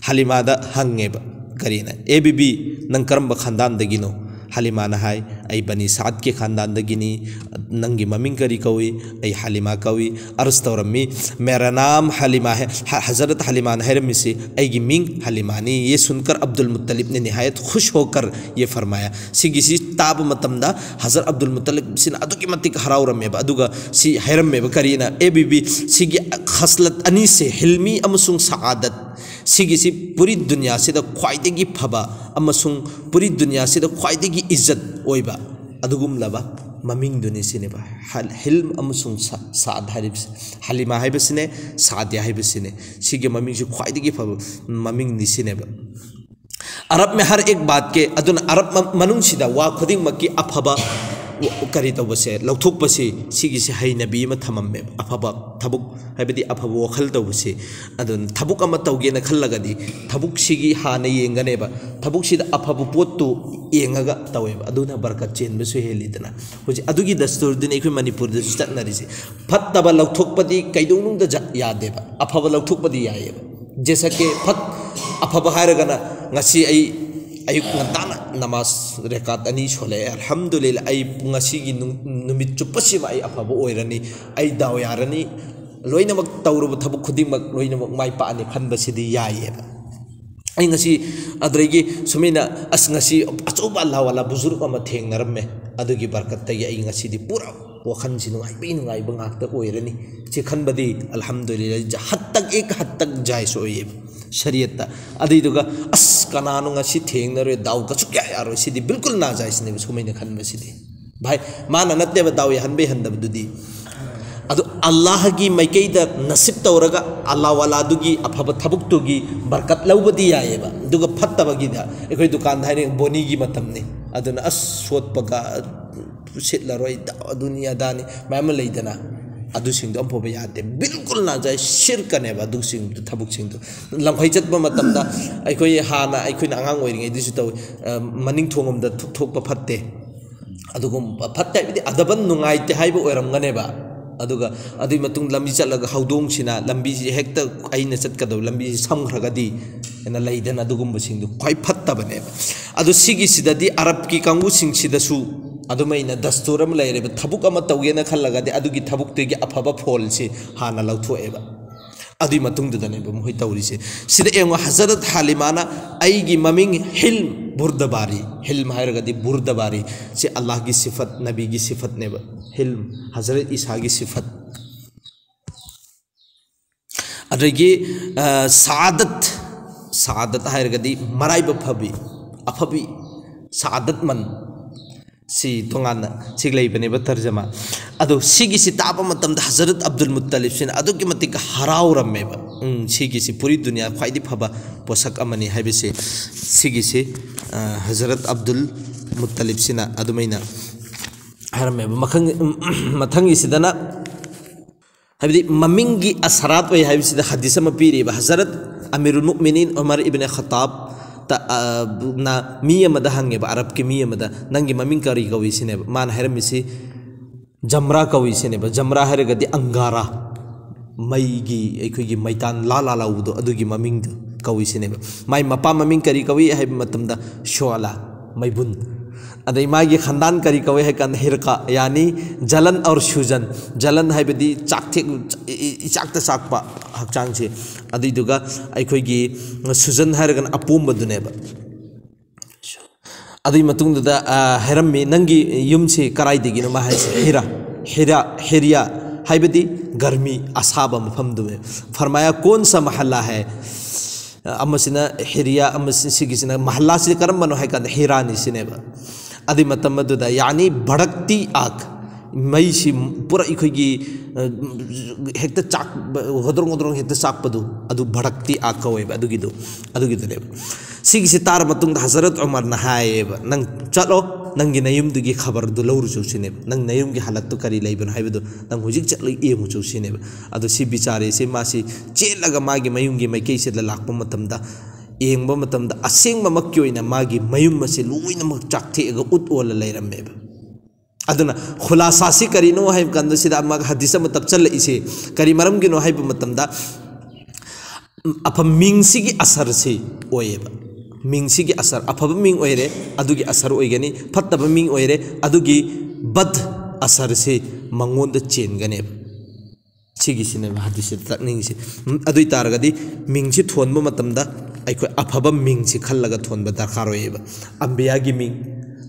ꯍꯂꯤꯃꯥꯗ ꯍꯪꯉꯦꯕ, ꯀꯔꯤꯅ, "ꯑꯦ ꯕꯤꯕꯤ, ꯅꯪ ꯀꯔꯝꯕ ꯈꯥꯟꯗꯥꯟꯗꯒꯤꯅꯣ?" ꯍꯂꯤꯃꯥꯅ ꯍꯥꯏ, "ꯑꯩ ꯕꯅꯤ ꯁꯥꯗꯀꯤ ꯈꯥꯟꯗꯥꯟꯗꯒꯤꯅꯤ꯫ ꯅꯪꯒꯤ ꯃꯃꯤꯡ ꯀꯔꯤ ꯀꯧꯏ?" "ꯑꯩ ꯍꯂꯤꯃꯥ ꯀꯧꯏ꯫" ꯑꯔꯖ ꯇꯧꯔꯝꯃꯤ, "ꯃꯦꯔꯥ ꯅꯥꯝ ꯍꯂꯤꯃꯥ ꯍꯦ", ꯍ-, ꯍꯖꯔꯠ ꯍꯂꯤꯃꯥꯅ ꯍꯥꯏꯔꯝꯃꯤꯁꯤ, "ꯑꯩꯒꯤ ꯃꯤꯡ ꯍꯂꯤꯃꯥꯅꯤ꯫" ꯌꯦ ꯁꯨꯟꯀꯔ ꯑꯕꯗꯨꯜ ꯃꯨꯠꯇꯂꯤꯕꯅ ꯅꯤꯍꯥꯌꯠ ꯈꯨꯁ ꯍꯣꯀꯔ ꯌꯦ ꯐꯔꯃꯥꯌꯥ꯫ ꯁꯤꯒꯤꯁꯤ ꯇꯥꯕ ꯃꯇꯝꯗ ꯍꯖꯔꯠ ꯑꯕꯗꯨꯜ ꯃꯨꯠꯇꯂꯤꯕꯁꯤꯅ ꯑꯗꯨꯛꯀꯤ ꯃꯇꯤꯛ ꯍꯔꯥꯎꯔꯝꯃꯦꯕ꯫ ꯑꯗꯨꯒ ꯁꯤ ꯍꯥꯏꯔꯝꯃꯦꯕ, ꯀꯔꯤꯅ, "ꯑꯦ ꯕꯤꯕꯤ, ꯁꯤꯒꯤ ꯈꯁꯂꯠ ꯑꯅꯤꯁꯦ, ꯍꯤꯜꯃꯤ ꯑꯃꯁꯨꯡ ꯁꯥꯑꯥꯗꯠ, ꯁꯤꯒꯤꯁꯤ ꯄꯨꯔꯤ ꯗꯨꯅꯤꯌꯥꯁꯤꯗ ꯈ꯭ꯋꯥꯏꯗꯒꯤ ꯐꯕ ꯑꯃꯁꯨꯡ ꯄꯨꯔꯤ ꯗꯨꯅꯤꯌꯥꯁꯤꯗ ꯈ꯭ꯋꯥꯏꯗꯒꯤ ꯏꯖꯠ ꯑꯣꯏꯕ ꯑꯗꯨꯒꯨꯝꯂꯕ ꯃꯃꯤꯡꯗꯨꯅꯤ" ꯁꯤꯅꯦꯕ꯫ ꯍꯜ-, ꯍꯤꯜꯝ ꯑꯃꯁꯨꯡ ꯁꯥ-, ꯁꯥꯗ ꯍꯥꯏꯔꯤꯕꯁꯤ, ꯍꯂꯤꯃꯥ ꯍꯥꯏꯕꯁꯤꯅꯦ, ꯁꯥꯗꯤꯌꯥ ꯍꯥꯏꯕꯁꯤꯅꯦ, ꯁꯤꯒꯤ ꯃꯃꯤꯡꯁꯤ ꯈ꯭ꯋꯥꯏꯗꯒꯤ ꯐꯕ ꯃꯃꯤꯡꯅꯤ ꯁꯤꯅꯦꯕ꯫ ꯑꯔꯕ ꯃꯦ ꯍꯔ ꯑꯦꯛ ꯕꯥꯠ ꯀꯦ, ꯑꯗꯨꯅ ꯑꯔꯕ ꯃ-, ꯃꯅꯨꯡꯁꯤꯗ ꯋꯥ ꯈꯨꯗꯤꯡꯃꯛꯀꯤ ꯑꯐꯕ ꯀꯔꯤ ꯇꯧꯕꯁꯦ, ꯂꯧꯊꯣꯛꯄꯁꯤ, ꯁꯤꯒꯤꯁꯤ ꯍꯩꯅꯕꯤ ꯑꯃ ꯊꯝꯃꯝꯃꯦꯕ꯫ ꯑꯐꯕ ꯊꯕꯛ ꯍꯥꯏꯕꯗꯤ ꯑꯐꯕ ꯋꯥꯈꯜ ꯇꯧꯕꯁꯤ꯫ ꯑꯗꯨꯅ ꯊꯕꯛ ꯑꯃ ꯇꯧꯒꯦꯅ ꯈꯜꯂꯒꯗꯤ ꯊꯕꯛꯁꯤꯒꯤ ꯍꯥꯟꯅ ꯌꯦꯡꯒꯅꯦꯕ꯫ ꯊꯕꯛꯁꯤꯗ ꯑꯐꯕ ꯄꯣꯠꯇꯨ ꯌꯦꯡꯉꯒ ꯇꯧꯋꯦꯕ꯫ ꯑꯗꯨꯅ ꯕꯔꯀꯠ ꯆꯦꯟꯕꯁꯨ ꯍꯦꯜꯂꯤꯗꯅ꯫ ꯍꯧꯖꯤꯛ ꯑꯗꯨꯒꯤ ꯗꯁꯇꯨꯔꯗꯨꯅꯤ ꯑꯩꯈꯣꯏ ꯃꯅꯤꯄꯨꯔꯗꯁꯨ ꯆꯠꯅꯔꯤꯁꯦ꯫ ꯐꯠꯇꯕ ꯂꯧꯊꯣꯛꯄꯗꯤ ꯀꯩꯗꯧꯅꯨꯡꯗ ꯖ-, ꯌꯥꯗꯦꯕ꯫ ꯑꯐꯕ ꯂꯧꯊꯣꯛꯄꯗꯤ ꯌꯥꯏꯌꯦꯕ꯫ ꯖꯦꯁꯥ ꯀꯦ ꯐꯠ-, ꯑꯐꯕ ꯍꯥꯏꯔꯒꯅ ꯉꯁꯤ ꯑꯩ ꯑꯌꯨꯛ ꯉꯟꯇꯥꯅ ꯅꯃꯥꯖ ꯔꯦꯀꯥꯠ ꯑꯅꯤ ꯁꯣꯜꯂꯛꯑꯦ, ꯑꯜꯍꯝꯗꯨꯂꯤꯜꯂꯥ, ꯑꯩ ꯉꯁꯤꯒꯤ ꯅꯨꯡ-, ꯅꯨꯃꯤꯠ ꯆꯨꯞꯄꯁꯤꯃ ꯑꯩ ꯑꯐꯕ ꯑꯣꯏꯔꯅꯤ, ꯑꯩ ꯗꯥꯎ ꯌꯥꯔꯅꯤ, ꯂꯣꯏꯅꯃꯛ ꯇꯧꯔꯨꯕ ꯊꯕꯛ ꯈꯨꯗꯤꯡꯃꯛ ꯂꯣꯏꯅꯃꯛ ꯃꯥꯏ ꯄꯥꯛꯑꯅꯤ ꯈꯟꯕꯁꯤꯗꯤ ꯌꯥꯏꯌꯦꯕ꯫ ꯑꯩ ꯉꯁꯤ ꯑꯗꯨꯗꯒꯤ ꯁꯨꯃꯥꯏꯅ ꯑꯁ ꯉꯁꯤ ꯑꯆꯧꯕ ꯑꯜꯂꯥꯍ ꯋꯥꯂꯥ ꯕꯨꯖꯨꯔꯒ ꯑꯃ ꯊꯦꯡꯅꯔꯝꯃꯦ, ꯑꯗꯨꯒꯤ ꯕꯔꯀꯠꯇꯒꯤ ꯑꯩ ꯉꯁꯤꯗꯤ ꯄꯨꯔꯥ ꯋꯥꯈꯜꯁꯤ ꯅꯨꯡꯉꯥꯏꯕꯩ ꯅꯨꯡꯉꯥꯏꯕ ꯉꯥꯛꯇ ꯑꯣꯏꯔꯅꯤ꯫ ꯁꯤ ꯈꯟꯕꯗꯤ ꯑꯜꯍꯝꯗꯨꯂꯤꯜꯂꯥꯍ ꯍꯠꯇꯛ ꯑꯦꯛ ꯍꯠꯇꯛ ꯖꯥꯏꯁ ꯑꯣꯏꯌꯦꯕ ꯁꯔꯤꯌꯠꯇ꯫ ꯑꯗꯨꯏꯗꯨꯒ ꯑꯁ ꯀꯅꯥꯅꯣ ꯉꯁꯤ ꯊꯦꯡꯅꯔꯣꯏ, ꯗꯥꯎꯒ ꯁꯨꯛꯌꯥ ꯌꯥꯔꯣꯏ, ꯁꯤꯗꯤ ꯕꯤꯜꯀꯨꯜ ꯅꯥꯖꯥꯏꯁꯅꯦꯕ ꯁꯨꯃꯥꯏꯅ ꯈꯟꯕꯁꯤꯗꯤ꯫ ꯚꯥꯏ, ꯃꯥꯅ ꯅꯠꯇꯦꯕ ꯗꯥꯎ ꯌꯥꯍꯟꯕ ꯌꯥꯍꯟꯗꯕꯗꯨꯗꯤ꯫ ꯑꯗꯨ ꯑꯜꯂꯥꯍꯒꯤ ꯃꯥꯏꯀꯩꯗ ꯅꯁꯤꯕ ꯇꯧꯔꯒ ꯑꯜꯂꯥꯍ ꯋꯥꯂꯥꯗꯨꯒꯤ ꯑꯐꯕ ꯊꯕꯛꯇꯨꯒꯤ ꯕꯔꯀꯠ ꯂꯧꯕꯗꯤ ꯌꯥꯏꯌꯦꯕ꯫ ꯑꯗꯨꯒ ꯐꯠꯇꯕꯒꯤꯗ ꯑꯩꯈꯣꯏ ꯗꯨꯀꯥꯟꯗ ꯍꯥꯏꯅꯩ ꯕꯣꯅꯤꯒꯤ ꯃꯇꯝꯅꯤ, ꯑꯗꯨꯅ ꯑꯁ ꯁꯣꯠꯄꯒ ꯁꯤꯠꯂꯔꯣꯏ, ꯗꯥꯎ ꯑꯗꯨꯅꯤ ꯑꯗꯥꯅꯤ ꯃꯌꯥꯝ ꯑꯃ ꯂꯩꯗꯅ, ꯑꯗꯨꯁꯤꯡꯗꯣ ꯑꯝꯐꯥꯎꯕ ꯌꯥꯗꯦ꯫ ꯕꯤꯜꯀꯨꯜ ꯅꯥꯖꯥꯏ, ꯁꯤꯔꯀꯅꯦꯕ ꯑꯗꯨꯁꯤꯡꯗꯣ, ꯊꯕꯛꯁꯤꯡꯗꯣ꯫ ꯂꯝꯈꯩ ꯆꯠꯄ ꯃꯇꯝꯗ ꯑꯩꯈꯣꯏ ꯍꯥꯟꯅ ꯑꯩꯈꯣꯏꯅ ꯑꯉꯥꯡ ꯑꯣꯏꯔꯤꯉꯩꯗꯁꯨ ꯇꯧꯏ, ꯑ, ꯃꯅꯤꯡ ꯊꯣꯡ ꯑꯃꯗ ꯊꯨꯛ ꯊꯣꯛꯄ ꯐꯠꯇꯦ꯫ ꯑꯗꯨꯒꯨꯝꯕ ꯐꯠꯇꯦ ꯍꯥꯏꯕꯗꯤ ꯑꯗꯕꯟ ꯅꯨꯡꯉꯥꯏꯇꯦ ꯍꯥꯏꯕ ꯑꯣꯏꯔꯝꯒꯅꯦꯕ꯫ ꯑꯗꯨꯒ ꯑꯗꯨꯒꯤ ꯃꯇꯨꯡ ꯂꯝꯕꯤ ꯆꯠꯂꯒ ꯍꯧꯗꯣꯡꯁꯤꯅ ꯂꯝꯕꯤꯁꯤ ꯍꯦꯛꯇ ꯑꯩꯅ ꯆꯠꯀꯗꯕ ꯂꯝꯕꯤꯁꯤ ꯁꯝꯈ꯭ꯔꯒꯗꯤ ꯍꯥꯏꯅ ꯂꯩꯗꯅ, ꯑꯗꯨꯒꯨꯝꯕꯁꯤꯡꯗꯨ ꯈ꯭ꯋꯥꯏ ꯐꯠꯇꯕꯅꯦꯕ꯫ ꯑꯗꯨ ꯁꯤꯒꯤꯁꯤꯗꯗꯤ ꯑꯔꯕꯀꯤ ꯀꯥꯡꯕꯨꯁꯤꯡꯁꯤꯗꯁꯨ ꯑꯗꯨꯃꯥꯏꯅ ꯗꯁꯇꯨꯔ ꯑꯃ ꯂꯩꯔꯦꯕ꯫ ꯊꯕꯛ ꯑꯃ ꯇꯧꯒꯦꯅ ꯈꯜꯂꯒꯗꯤ ꯑꯗꯨꯒꯤ ꯊꯕꯛꯇꯨꯒꯤ ꯑꯐꯕ ꯐꯣꯜꯁꯤ ꯍꯥꯟꯅ ꯂꯧꯊꯣꯛꯑꯦꯕ꯫ ꯑꯗꯨꯒꯤ ꯃꯇꯨꯡꯗꯨꯗꯅꯦꯕ ꯃꯈꯣꯏ ꯇꯧꯔꯤꯁꯦ꯫ ꯁꯤꯗ ꯌꯦꯡꯉꯣ, ꯍꯖꯔꯠ ꯍꯥꯂꯤꯃꯥꯅ ꯑꯩꯒꯤ ꯃꯃꯤꯡ ꯍꯤꯜꯝ ꯕꯨꯔꯗꯕꯥꯔꯤ, ꯍꯤꯜꯝ ꯍꯥꯏꯔꯒꯗꯤ ꯕꯨꯔꯗꯕꯥꯔꯤ, ꯁꯤ ꯑꯜꯂꯥꯍꯒꯤ ꯁꯤꯐꯠ, ꯅꯕꯤꯒꯤ ꯁꯤꯐꯠꯅꯦꯕ꯫ ꯍꯤꯜꯝ, ꯍꯖꯔꯠ ꯏꯁꯥꯒꯤ ꯁꯤꯐꯠ꯫ ꯑꯗꯒꯤ, ꯑ, ꯁꯥꯗꯠ, ꯁꯥꯗꯠ ꯍꯥꯏꯔꯒꯗꯤ ꯃꯔꯥꯏꯕꯛ ꯐꯕꯤ, ꯑꯐꯕꯤ, ꯁꯥꯗꯠꯃꯟ꯫ ꯁꯤ ꯇꯣꯉꯥꯟꯅ ꯁꯤ ꯂꯩꯕꯅꯦꯕ ꯇꯔꯖꯃꯥ꯫ ꯑꯗꯣ ꯁꯤꯒꯤꯁꯤ ꯇꯥꯕ ꯃꯇꯝꯗ ꯍꯖꯔꯠ ꯑꯕꯗꯨꯜ ꯃꯨꯠꯇꯂꯤꯕꯁꯤꯅ ꯑꯗꯨꯛꯀꯤ ꯃꯇꯤꯛ ꯍꯔꯥꯎꯔꯝꯃꯦꯕ꯫ ꯎꯝ, ꯁꯤꯒꯤꯁꯤ ꯄꯨꯔꯤ ꯗꯨꯅꯤꯌꯥ ꯈ꯭ꯋꯥꯏꯗꯒꯤ ꯐꯕ ꯄꯣꯠꯁꯛ ꯑꯃꯅꯤ ꯍꯥꯏꯕꯁꯤ ꯁꯤꯒꯤꯁꯤ, ꯑ, ꯍꯖꯔꯠ ꯑꯕꯗꯨꯜ ꯃꯨꯠꯇꯂꯤꯕꯁꯤꯅ ꯑꯗꯨꯃꯥꯏꯅ ꯍꯥꯏꯔꯝꯃꯦꯕ꯫ ꯃꯈꯪ-, ꯃꯊꯪꯒꯤꯁꯤꯗꯅ ꯍꯥꯏꯕꯗꯤ ꯃꯃꯤꯡꯒꯤ ꯑꯁꯔꯥꯠ ꯑꯣꯏ ꯍꯥꯏꯕꯁꯤꯗ ꯍꯗꯤꯁ ꯑꯃ ꯄꯤꯔꯤꯕ꯫ ꯍꯖꯔꯠ ꯑꯃꯤꯔꯨꯜ ꯃꯨꯑꯃꯤꯅꯤꯟ ꯎꯃꯔ ꯏꯕꯅꯦ ꯈꯠꯇꯥꯕ ꯇ-, ꯑ, ꯅ ꯃꯤ ꯑꯃꯗ ꯍꯪꯉꯦꯕ, ꯑꯔꯕꯀꯤ ꯃꯤ ꯑꯃꯗ, "ꯅꯪꯒꯤ ꯃꯃꯤꯡ ꯀꯔꯤ ꯀꯧꯏ?" ꯁꯤꯅꯦꯕ꯫ ꯃꯥꯅ ꯍꯥꯏꯔꯝꯃꯤꯁꯤ, "ꯖꯝꯔꯥ ꯀꯧꯏ" ꯁꯤꯅꯦꯕ꯫ ꯖꯝꯔꯥ ꯍꯥꯏꯔꯒꯗꯤ ꯑꯪꯒꯥꯔꯥ, ꯃꯩꯒꯤ ꯑꯩꯈꯣꯏꯒꯤ ꯃꯩꯇꯥꯟ ꯂꯥ ꯂꯥ ꯂꯥꯎꯕꯗꯣ, ꯑꯗꯨꯒꯤ ꯃꯃꯤꯡꯗꯨ ꯀꯧꯏ ꯁꯤꯅꯦꯕ꯫ ꯃꯥꯏ ꯃꯄꯥ ꯃꯃꯤꯡ ꯀꯔꯤ ꯀꯧꯏ ꯍꯥꯏꯕ ꯃꯇꯝꯗ, ꯁꯣꯂꯥ, ꯃꯩꯕꯨꯟ꯫ ꯑꯗꯩ ꯃꯥꯒꯤ ꯈꯟꯗꯥꯟ ꯀꯔꯤ ꯀꯧꯏ ꯍꯥꯏ ꯀꯥꯟꯗ ꯍꯤꯔꯀꯥ, ꯌꯥꯅꯤ ꯖꯂꯟ ꯑꯧꯔ ꯁꯨꯖꯟ꯫ ꯖꯂꯟ ꯍꯥꯏꯕꯗꯤ ꯆꯥꯛꯊꯦꯛ, ꯏ-, ꯏ-, ꯏꯆꯥꯛꯇ ꯆꯥꯛꯄ ꯍꯛꯆꯥꯡꯁꯦ꯫ ꯑꯗꯨꯏꯗꯨꯒ ꯑꯩꯈꯣꯏꯒꯤ ꯁꯨꯖꯟ ꯍꯥꯏꯔꯒꯅ ꯑꯄꯣꯝꯕꯗꯨꯅꯦꯕ꯫ ꯑꯗꯨꯒꯤ ꯃꯇꯨꯡꯗꯨꯗ, ꯑ, ꯍꯥꯏꯔꯝꯃꯤ, "ꯅꯪꯒꯤ ꯌꯨꯝꯁꯤ ꯀꯔꯥꯏꯗꯒꯤꯅꯣ?" ꯃꯥ ꯍꯥꯏꯁꯦ, "ꯍꯤꯔꯥ, ꯍꯤꯔꯥ, ꯍꯤꯔꯤꯌꯥ ꯍꯥꯏꯕꯗꯤ ꯒꯔꯃꯤ, ꯑꯁꯥꯕ ꯃꯐꯝꯗꯨꯅꯦ꯫ ꯐꯔꯃꯥꯌꯥ, "ꯀꯣꯟ ꯁꯥ ꯃꯍꯜꯂꯥ ꯍꯥꯏ?" ꯑꯃꯁꯤꯅ ꯍꯤꯔꯤꯌꯥ, ꯑꯃꯁꯤ-, ꯁꯤꯒꯤꯁꯤꯅ ꯃꯍꯜꯂꯥꯁꯤ ꯀꯔꯝꯕꯅꯣ ꯍꯥꯏ ꯀꯥꯟꯗ ꯍꯤꯔꯥꯅꯤ ꯁꯤꯅꯦꯕ꯫ ꯑꯗꯨꯏ ꯃꯇꯝ ꯑꯗꯨꯗ, ꯌꯥꯅꯤ ꯚꯗꯛꯇꯤ ꯑꯥꯒ, ꯃꯩꯁꯤ ꯄꯨꯔꯥ ꯑꯩꯈꯣꯏꯒꯤ, ꯑ, ꯍꯦꯛꯇ ꯆꯥꯛ, ꯍꯣꯗ꯭ꯔꯣꯡ ꯍꯣꯗ꯭ꯔꯣꯡ ꯍꯦꯛꯇ ꯆꯥꯛꯄꯗꯨ, ꯑꯗꯨ ꯚꯗꯛꯇꯤ ꯑꯥꯒ ꯀꯧꯋꯦꯕ ꯑꯗꯨꯒꯤꯗꯨ, ꯑꯗꯨꯒꯤꯗꯨꯅꯦꯕ꯫ ꯁꯤꯒꯤꯁꯤ ꯇꯥꯔ ꯃꯇꯨꯡꯗ ꯍꯖꯔꯠ ꯎꯃꯔꯅ ꯍꯥꯏꯌꯦꯕ, "ꯅꯪ ꯆꯠꯂꯣ, ꯅꯪꯒꯤ ꯅꯌꯨꯝꯗꯨꯒꯤ ꯈꯕꯔꯗꯨ ꯂꯧꯔꯨꯆꯣ" ꯁꯤꯅꯦꯕ꯫ "ꯅꯪ ꯅꯌꯨꯝꯒꯤ ꯍꯥꯂꯠꯇꯨ ꯀꯔꯤ ꯂꯩꯕꯅꯣ ꯍꯥꯏꯕꯗꯨ ꯅꯪ ꯍꯧꯖꯤꯛ ꯆꯠꯂꯒ ꯌꯦꯡꯉꯨꯆꯣ" ꯁꯤꯅꯦꯕ꯫ ꯑꯗꯣ ꯁꯤ ꯕꯤꯆꯥꯔꯤꯁꯤ ꯃꯥꯁꯤ ꯆꯦꯜꯂꯒ ꯃꯥꯒꯤ ꯃꯌꯨꯝꯒꯤ ꯃꯥꯏꯀꯩꯁꯤꯗ ꯂꯥꯛꯄ ꯃꯇꯝꯗ, ꯌꯦꯡꯕ ꯃꯇꯝꯗ ꯑꯁꯦꯡꯕꯃꯛꯀꯤ ꯑꯣꯏꯅ ꯃꯥꯒꯤ ꯃꯌꯨꯝ ꯑꯁꯤ ꯂꯣꯏꯅꯃꯛ ꯆꯥꯛꯊꯦꯛꯑꯒ ꯎꯠ ꯑꯣꯜꯂ ꯂꯩꯔꯝꯃꯦꯕ꯫ ꯑꯗꯨꯅ ꯈꯨꯂꯥꯁꯥꯁꯤ ꯀꯔꯤꯅꯣ ꯍꯥꯏꯕ ꯀꯥꯟꯗ, ꯁꯤꯗ ꯑꯃꯒ ꯍꯗꯤꯁ ꯑꯃ ꯇꯞꯆꯜꯂꯛꯏꯁꯦ ꯀꯔꯤ ꯃꯔꯝꯒꯤꯅꯣ ꯍꯥꯏꯕ ꯃꯇꯝꯗ, ꯑꯐ-, ꯃꯤꯡꯁꯤꯒꯤ ꯑꯁꯔꯁꯤ ꯑꯣꯏꯌꯦꯕ꯫ ꯃꯤꯡꯁꯤꯒꯤ ꯑꯁꯔ, ꯑꯐꯕ ꯃꯤꯡ ꯑꯣꯏꯔꯦ, ꯑꯗꯨꯒꯤ ꯑꯁꯔ ꯑꯣꯏꯒꯅꯤ, ꯐꯠꯇꯕ ꯃꯤꯡ ꯑꯣꯏꯔꯦ, ꯑꯗꯨꯒꯤ ꯕꯗ ꯑꯁꯔꯁꯤ ꯃꯉꯣꯟꯗ ꯆꯦꯟꯒꯅꯦꯕ꯫ ꯁꯤꯒꯤꯁꯤꯅꯦꯕ ꯍꯗꯤꯁꯁꯤꯗ ꯇꯥꯛꯅꯤꯡꯉꯤꯁꯦ꯫ ꯎꯝ, ꯑꯗꯨ ꯑꯣꯏ ꯇꯥꯔꯒꯗꯤ ꯃꯤꯡꯁꯤ ꯊꯣꯟꯕ ꯃꯇꯝꯗ ꯑꯩꯈꯣꯏ ꯑꯐꯕ ꯃꯤꯡꯁꯤ ꯈꯜꯂꯒ ꯊꯣꯟꯕ ꯗꯔꯀꯥꯔ ꯑꯣꯏꯌꯦꯕ꯫ ꯑꯝꯕꯤꯌꯥꯒꯤ ꯃꯤꯡ,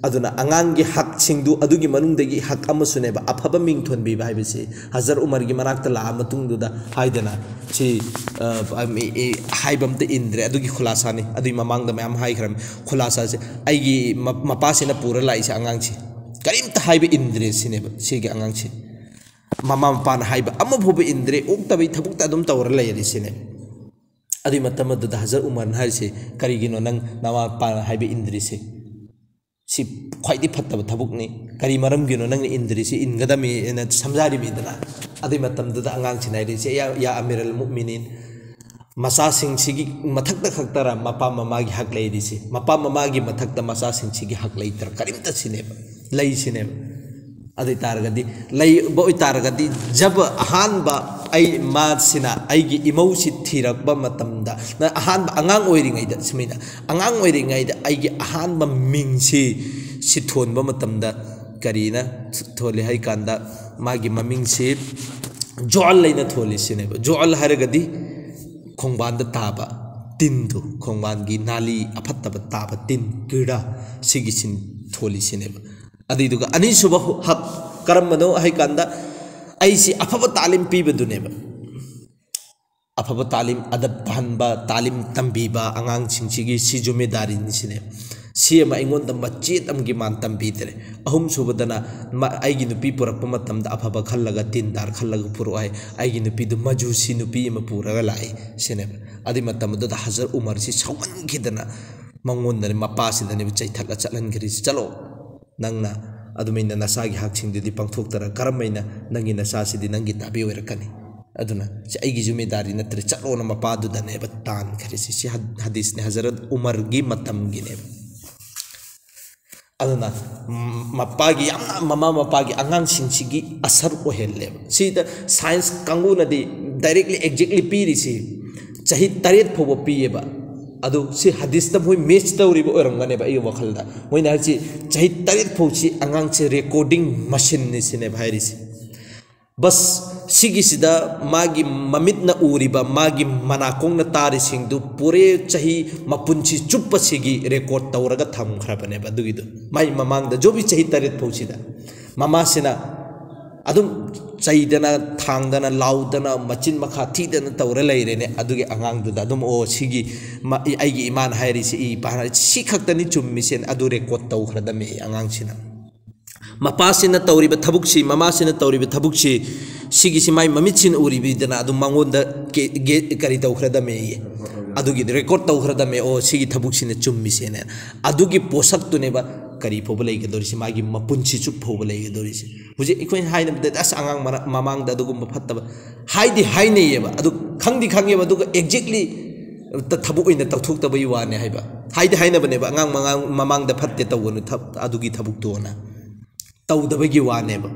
ꯑꯗꯨꯅ ꯑꯉꯥꯡꯒꯤ ꯍꯛꯁꯤꯡꯗꯨ, ꯑꯗꯨꯒꯤ ꯃꯅꯨꯡꯗꯒꯤ ꯍꯛ ꯑꯃꯁꯨꯅꯦꯕ ꯑꯐꯕ ꯃꯤꯡ ꯊꯣꯟꯕꯤꯕ ꯍꯥꯏꯕꯁꯤ꯫ ꯍꯖꯔ ꯎꯃꯔꯒꯤ ꯃꯅꯥꯛꯇ ꯂꯥꯛꯑ ꯃꯇꯨꯡꯗꯨꯗ ꯍꯥꯏꯗꯅ ꯁꯤ, ꯑ, ꯑ, ꯃꯤ-, ꯑꯦ, ꯍꯥꯏꯕ ꯑꯝꯇ ꯏꯟꯗ꯭ꯔꯦ, ꯑꯗꯨꯒꯤ ꯈꯨꯂꯥꯁꯥꯅꯤ꯫ ꯑꯗꯨꯒꯤ ꯃꯃꯥꯡꯗ ꯃꯌꯥꯝ ꯍꯥꯏꯈ꯭ꯔꯕꯅꯤ꯫ ꯈꯨꯂꯥꯁꯥꯁꯦ ꯑꯩꯒꯤ ꯃ-, ꯃꯄꯥꯁꯤꯅ ꯄꯨꯔ ꯂꯥꯛꯏꯁꯦ ꯑꯉꯥꯡꯁꯦ꯫ ꯀꯔꯤꯝꯇ ꯍꯥꯏꯕ ꯏꯟꯗ꯭ꯔꯦ ꯁꯤꯅꯦꯕ ꯁꯤꯒꯤ ꯑꯉꯥꯡꯁꯦ꯫ ꯃꯃꯥ ꯃꯄꯥꯅ ꯍꯥꯏꯕ ꯑꯃ ꯐꯥꯎꯕ ꯏꯟꯗ꯭ꯔꯦ, ꯑꯣꯛꯇꯕꯩ ꯊꯕꯛꯇ ꯑꯗꯨꯝ ꯇꯧꯔ ꯂꯩꯔꯦ ꯁꯤꯅꯦ꯫ ꯑꯗꯨꯏ ꯃꯇꯝ ꯑꯗꯨꯗ ꯍꯖꯔꯠ ꯎꯃꯔꯅ ꯍꯥꯏꯔꯤꯁꯦ, "ꯀꯔꯤꯒꯤꯅꯣ ꯅꯪ ꯅꯃꯥ ꯃꯄꯥꯅ ꯍꯥꯏꯕ ꯏꯟꯗ꯭ꯔꯤꯁꯦ? ꯁꯤ ꯈ꯭ꯋꯥꯏꯗꯒꯤ ꯐꯠꯇꯕ ꯊꯕꯛꯅꯤ꯫ ꯀꯔꯤ ꯃꯔꯝꯒꯤꯅꯣ ꯅꯪꯅ ꯏꯟꯗ꯭ꯔꯤꯁꯤ? ꯏꯟꯒꯗꯕꯅꯤꯅ ꯁꯝꯖꯥꯔꯤꯕꯅꯤꯗꯅ?" ꯑꯗꯨꯏ ꯃꯇꯝꯗꯨꯗ ꯑꯉꯥꯡꯁꯤꯅ ꯍꯥꯏꯔꯤꯁꯦ, "ꯌꯥ, ꯌꯥ ꯑꯃꯤꯔ ꯑꯜ ꯃꯨꯑꯃꯤꯅꯤꯟ, ꯃꯆꯥꯁꯤꯡꯁꯤꯒꯤ ꯃꯊꯛꯇ ꯈꯛꯇꯔ ꯃꯄꯥ ꯃꯃꯥꯒꯤ ꯍꯛ ꯂꯩꯔꯤꯁꯤ? ꯃꯄꯥ ꯃꯃꯥꯒꯤ ꯃꯊꯛꯇ ꯃꯆꯥꯁꯤꯡꯁꯤꯒꯤ ꯍꯛ ꯂꯩꯇ꯭ꯔ? ꯀꯔꯤꯝꯇ ꯁꯤꯅꯦꯕ, ꯂꯩ ꯁꯤꯅꯦꯕ꯫ ꯑꯗꯨ ꯑꯣꯏ ꯇꯥꯔꯒꯗꯤ, ꯂꯩꯕ ꯑꯣꯏ ꯇꯥꯔꯒꯗꯤ, ꯖꯕ ꯑꯍꯥꯟꯕ ꯑꯩ ꯃꯥꯁꯤꯅ ꯑꯩꯒꯤ ꯏꯃꯧꯁꯤ ꯊꯤꯔꯛꯄ ꯃꯇꯝꯗ, ꯅ ꯑꯍꯥꯟꯕ ꯑꯉꯥꯡ ꯑꯣꯏꯔꯤꯉꯩꯗ, ꯁꯨꯃꯥꯏꯅ ꯑꯉꯥꯡ ꯑꯣꯏꯔꯤꯉꯩꯗ ꯑꯩꯒꯤ ꯑꯍꯥꯟꯕ ꯃꯤꯡꯁꯤ ꯁꯤ ꯊꯣꯟꯕ ꯃꯇꯝꯗ ꯀꯔꯤꯅ ꯊꯣꯜꯂꯤ ꯍꯥꯏ ꯀꯥꯟꯗ, ꯃꯥꯒꯤ ꯃꯃꯤꯡꯁꯤ ꯖꯣꯑꯜ ꯍꯥꯏꯅ ꯊꯣꯜꯂꯤ ꯁꯤꯅꯦꯕ꯫ ꯖꯣꯑꯜ ꯍꯥꯏꯔꯒꯗꯤ ꯈꯣꯡꯕꯥꯟꯗ ꯇꯥꯕ ꯇꯤꯟꯗꯨ, ꯈꯣꯡꯕꯥꯟꯒꯤ ꯅꯥꯂꯤ ꯑꯐꯠꯇꯕ ꯇꯥꯕ ꯇꯤꯟ, ꯀꯤꯔꯥ, ꯁꯤꯒꯤꯁꯤꯟ ꯊꯣꯜꯂꯤ ꯁꯤꯅꯦꯕ꯫ ꯑꯗꯨꯏꯗꯨꯒ ꯑꯅꯤꯁꯨꯕ ꯍꯛ ꯀꯔꯝꯕꯅꯣ ꯍꯥꯏ ꯀꯥꯟꯗ, ꯑꯩꯁꯤ ꯑꯐꯕ ꯇꯥꯂꯤꯝ ꯄꯤꯕꯗꯨꯅꯦꯕ꯫ ꯑꯐꯕ ꯇꯥꯂꯤꯝ, ꯑꯗꯕ ꯇꯥꯍꯟꯕ, ꯇꯥꯂꯤꯝ ꯇꯝꯕꯤꯕ ꯑꯉꯥꯡꯁꯤꯡꯁꯤꯒꯤ ꯁꯤ ꯖꯨꯃꯦꯗꯥꯔꯤꯅꯤ ꯁꯤꯅꯦ꯫ ꯁꯤ ꯑꯃ ꯑꯩꯉꯣꯟꯗ ꯃꯆꯦꯠ ꯑꯃꯒꯤ ꯃꯥꯟ ꯇꯝꯕꯤꯗ꯭ꯔꯦ꯫ ꯑꯍꯨꯝꯁꯨꯕꯗꯅ ꯃ-, ꯑꯩꯒꯤ ꯅꯨꯄꯤ ꯄꯨꯔꯛꯄ ꯃꯇꯝꯗ ꯑꯐꯕ ꯈꯜꯂꯒ, ꯗꯤꯟꯗꯥꯔ ꯈꯜꯂꯒ ꯄꯨꯔꯛꯑꯣ ꯍꯥꯏ꯫ ꯑꯩꯒꯤ ꯅꯨꯄꯤꯗꯨ ꯃꯖꯨꯁꯤ ꯅꯨꯄꯤ ꯑꯃ ꯄꯨꯔꯒ ꯂꯥꯛꯏ ꯁꯤꯅꯦꯕ꯫ ꯑꯗꯨꯏ ꯃꯇꯝ ꯑꯗꯨꯗ ꯍꯖꯔꯠ ꯎꯃꯔꯁꯤ ꯁꯥꯎꯒꯟꯈꯤꯗꯅ ꯃꯉꯣꯟꯗꯅꯦ, ꯃꯄꯥꯁꯤꯗꯅꯦꯕ ꯆꯩꯊꯠꯂ ꯆꯠꯍꯟꯈ꯭ꯔꯤꯁꯤ꯫ "ꯆꯠꯂꯣ, ꯅꯪꯅ ꯑꯗꯨꯃꯥꯏꯅ ꯅꯁꯥꯒꯤ ꯍꯛꯁꯤꯡꯗꯨꯗꯤ ꯄꯥꯡꯊꯣꯛꯇꯔ ꯀꯔꯝꯃꯥꯏꯅ ꯅꯪꯒꯤ ꯅꯆꯥꯁꯤꯗꯤ ꯅꯪꯒꯤ ꯇꯥꯕꯤ ꯑꯣꯏꯔꯛꯀꯅꯤ? ꯑꯗꯨꯅ ꯁꯤ ꯑꯩꯒꯤ ꯖꯨꯃꯦꯗꯥꯔꯤ ꯅꯠꯇ꯭ꯔꯦ, ꯆꯠꯂꯣꯅ" ꯃꯄꯥꯗꯨꯗꯅꯦꯕ ꯇꯥꯟꯈ꯭ꯔꯤꯁꯤ꯫ ꯁꯤ ꯍꯗ-, ꯍꯗꯤꯁꯅꯦ, ꯍꯖꯔꯠ ꯎꯃꯔꯒꯤ ꯃꯇꯝꯒꯤꯅꯦꯕ꯫ ꯑꯗꯨꯅ, ꯎꯝ, ꯃꯄꯥꯒꯤ ꯌꯥꯝꯅ, ꯃꯃꯥ ꯃꯄꯥꯒꯤ ꯑꯉꯥꯡꯁꯤꯡꯁꯤꯒꯤ ꯑꯁꯔ ꯑꯣꯏꯍꯜꯂꯦꯕ꯫ ꯁꯤꯗ ꯁꯥꯏꯟꯁ ꯀꯥꯡꯕꯨꯅꯗꯤ directly exactly ꯄꯤꯔꯤꯁꯤ ꯆꯍꯤ ꯇꯔꯦꯠ ꯐꯥꯎꯕ ꯄꯤꯌꯦꯕ꯫ ꯑꯗꯨ ꯁꯤ ꯍꯗꯤꯁꯇ ꯃꯣꯏ match ꯇꯧꯔꯤꯕ ꯑꯣꯏꯔꯝꯒꯅꯦꯕ ꯑꯩꯒꯤ ꯋꯥꯈꯜꯗ꯫ ꯃꯣꯏꯅ ꯍꯥꯏꯁꯤ ꯆꯍꯤ ꯇꯔꯦꯠ ꯐꯥꯎꯁꯤ ꯑꯉꯥꯡꯁꯤ recording machineꯅꯤ ꯁꯤꯅꯦꯕ ꯍꯥꯏꯔꯤꯁꯤ꯫ ꯕꯁ, ꯁꯤꯒꯤꯁꯤꯗ ꯃꯥꯒꯤ ꯃꯃꯤꯠꯅ ꯎꯔꯤꯕ, ꯃꯥꯒꯤ ꯃꯅꯥꯀꯣꯡꯅ ꯇꯥꯔꯤꯁꯤꯡꯗꯨ ꯄꯨꯔꯦ ꯆꯍꯤ ꯃꯄꯨꯟꯁꯤ ꯆꯨꯞꯄꯁꯤꯒꯤ record ꯇꯧꯔꯒ ꯊꯝꯈ꯭ꯔꯕꯅꯦꯕ꯫ ꯑꯗꯨꯒꯤꯗꯨ ꯃꯥꯏ ꯃꯃꯥꯡꯗ ꯖꯣꯕꯤ ꯆꯍꯤ ꯇꯔꯦꯠ ꯐꯥꯎꯁꯤꯗ ꯃꯃꯥꯁꯤꯅ ꯑꯗꯨꯝ ꯆꯩꯗꯅ, ꯊꯥꯡꯗꯅ, ꯂꯥꯎꯗꯅ, ꯃꯆꯤꯟ ꯃꯈꯥ ꯊꯤꯗꯅ ꯇꯧꯔ ꯂꯩꯔꯦꯅꯦ꯫ ꯑꯗꯨꯒꯤ ꯑꯉꯥꯡꯗꯨꯗ ꯑꯗꯨꯝ, "ꯑꯣ, ꯁꯤꯒꯤ ꯃ-, ꯑꯩꯒꯤ ꯏꯃꯥꯅ ꯍꯥꯏꯔꯤꯁꯤ, ꯏ ꯏꯄꯥꯅ ꯍꯥꯏꯔꯤꯁꯤ ꯁꯤ ꯈꯛꯇꯅꯤ ꯆꯨꯝꯃꯤꯁꯦ"꯫ ꯑꯗꯨ record ꯇꯧꯈ꯭ꯔꯗꯝꯃꯤ ꯑꯉꯥꯡꯁꯤꯅ꯫ ꯃꯄꯥꯁꯤꯅ ꯇꯧꯔꯤꯕ ꯊꯕꯛꯁꯤ, ꯃꯃꯥꯁꯤꯅ ꯇꯧꯔꯤꯕ ꯊꯕꯛꯁꯤ, ꯁꯤꯒꯤꯁꯤ ꯃꯥꯏ ꯃꯃꯤꯠꯁꯤꯅ ꯎꯔꯤꯕꯤꯗꯅ ꯑꯗꯨꯝ ꯃꯉꯣꯟꯗ ꯀꯦ-, ꯒꯦ-, ꯀꯔꯤ ꯇꯧꯈ꯭ꯔꯗꯝꯃꯦ? ꯑꯗꯨꯒꯤ record ꯇꯧꯈ꯭ꯔꯗꯝꯃꯦ꯫ "ꯑꯣ, ꯁꯤꯒꯤ ꯊꯕꯛꯁꯤꯅ ꯆꯨꯝꯃꯤꯁꯦꯅ"꯫ ꯑꯗꯨꯒꯤ ꯄꯣꯠꯁꯛꯇꯨꯅꯦꯕ ꯀꯔꯤ ꯐꯥꯎꯕ ꯂꯩꯒꯗꯧꯔꯤꯁꯤ, ꯃꯥꯒꯤ ꯃꯄꯨꯟꯁꯤ ꯆꯨꯞ ꯐꯥꯎꯕ ꯂꯩꯒꯗꯧꯔꯤꯁꯤ꯫ ꯍꯧꯖꯤꯛ ꯑꯩꯈꯣꯏꯅ ꯍꯥꯏꯅꯕꯗ, "ꯑꯁ, ꯑꯉꯥꯡ ꯃꯔ-, ꯃꯃꯥꯡꯗ ꯑꯗꯨꯒꯨꯝꯕ ꯐꯠꯇꯕ", ꯍꯥꯏꯗꯤ ꯍꯥꯏꯅꯩꯌꯦꯕ, ꯑꯗꯨ ꯈꯪꯗꯤ ꯈꯪꯉꯦꯕ, ꯑꯗꯨꯒ exactly ꯊꯕꯛ ꯑꯣꯏꯅ ꯇꯧꯊꯣꯛꯇꯕꯒꯤ ꯋꯥꯅꯦ ꯍꯥꯏꯕ꯫ ꯍꯥꯏꯗꯤ ꯍꯥꯏꯅꯕꯅꯦꯕ, "ꯑꯉꯥꯡ ꯃꯉꯥꯡ-, ꯃꯃꯥꯡꯗ ꯐꯠꯇꯦ ꯇꯧꯒꯅꯨ ꯊꯕ-, ꯑꯗꯨꯒꯤ ꯊꯕꯛꯇꯣꯅ"꯫ ꯇꯧꯗꯕꯒꯤ ꯋꯥꯅꯦꯕ꯫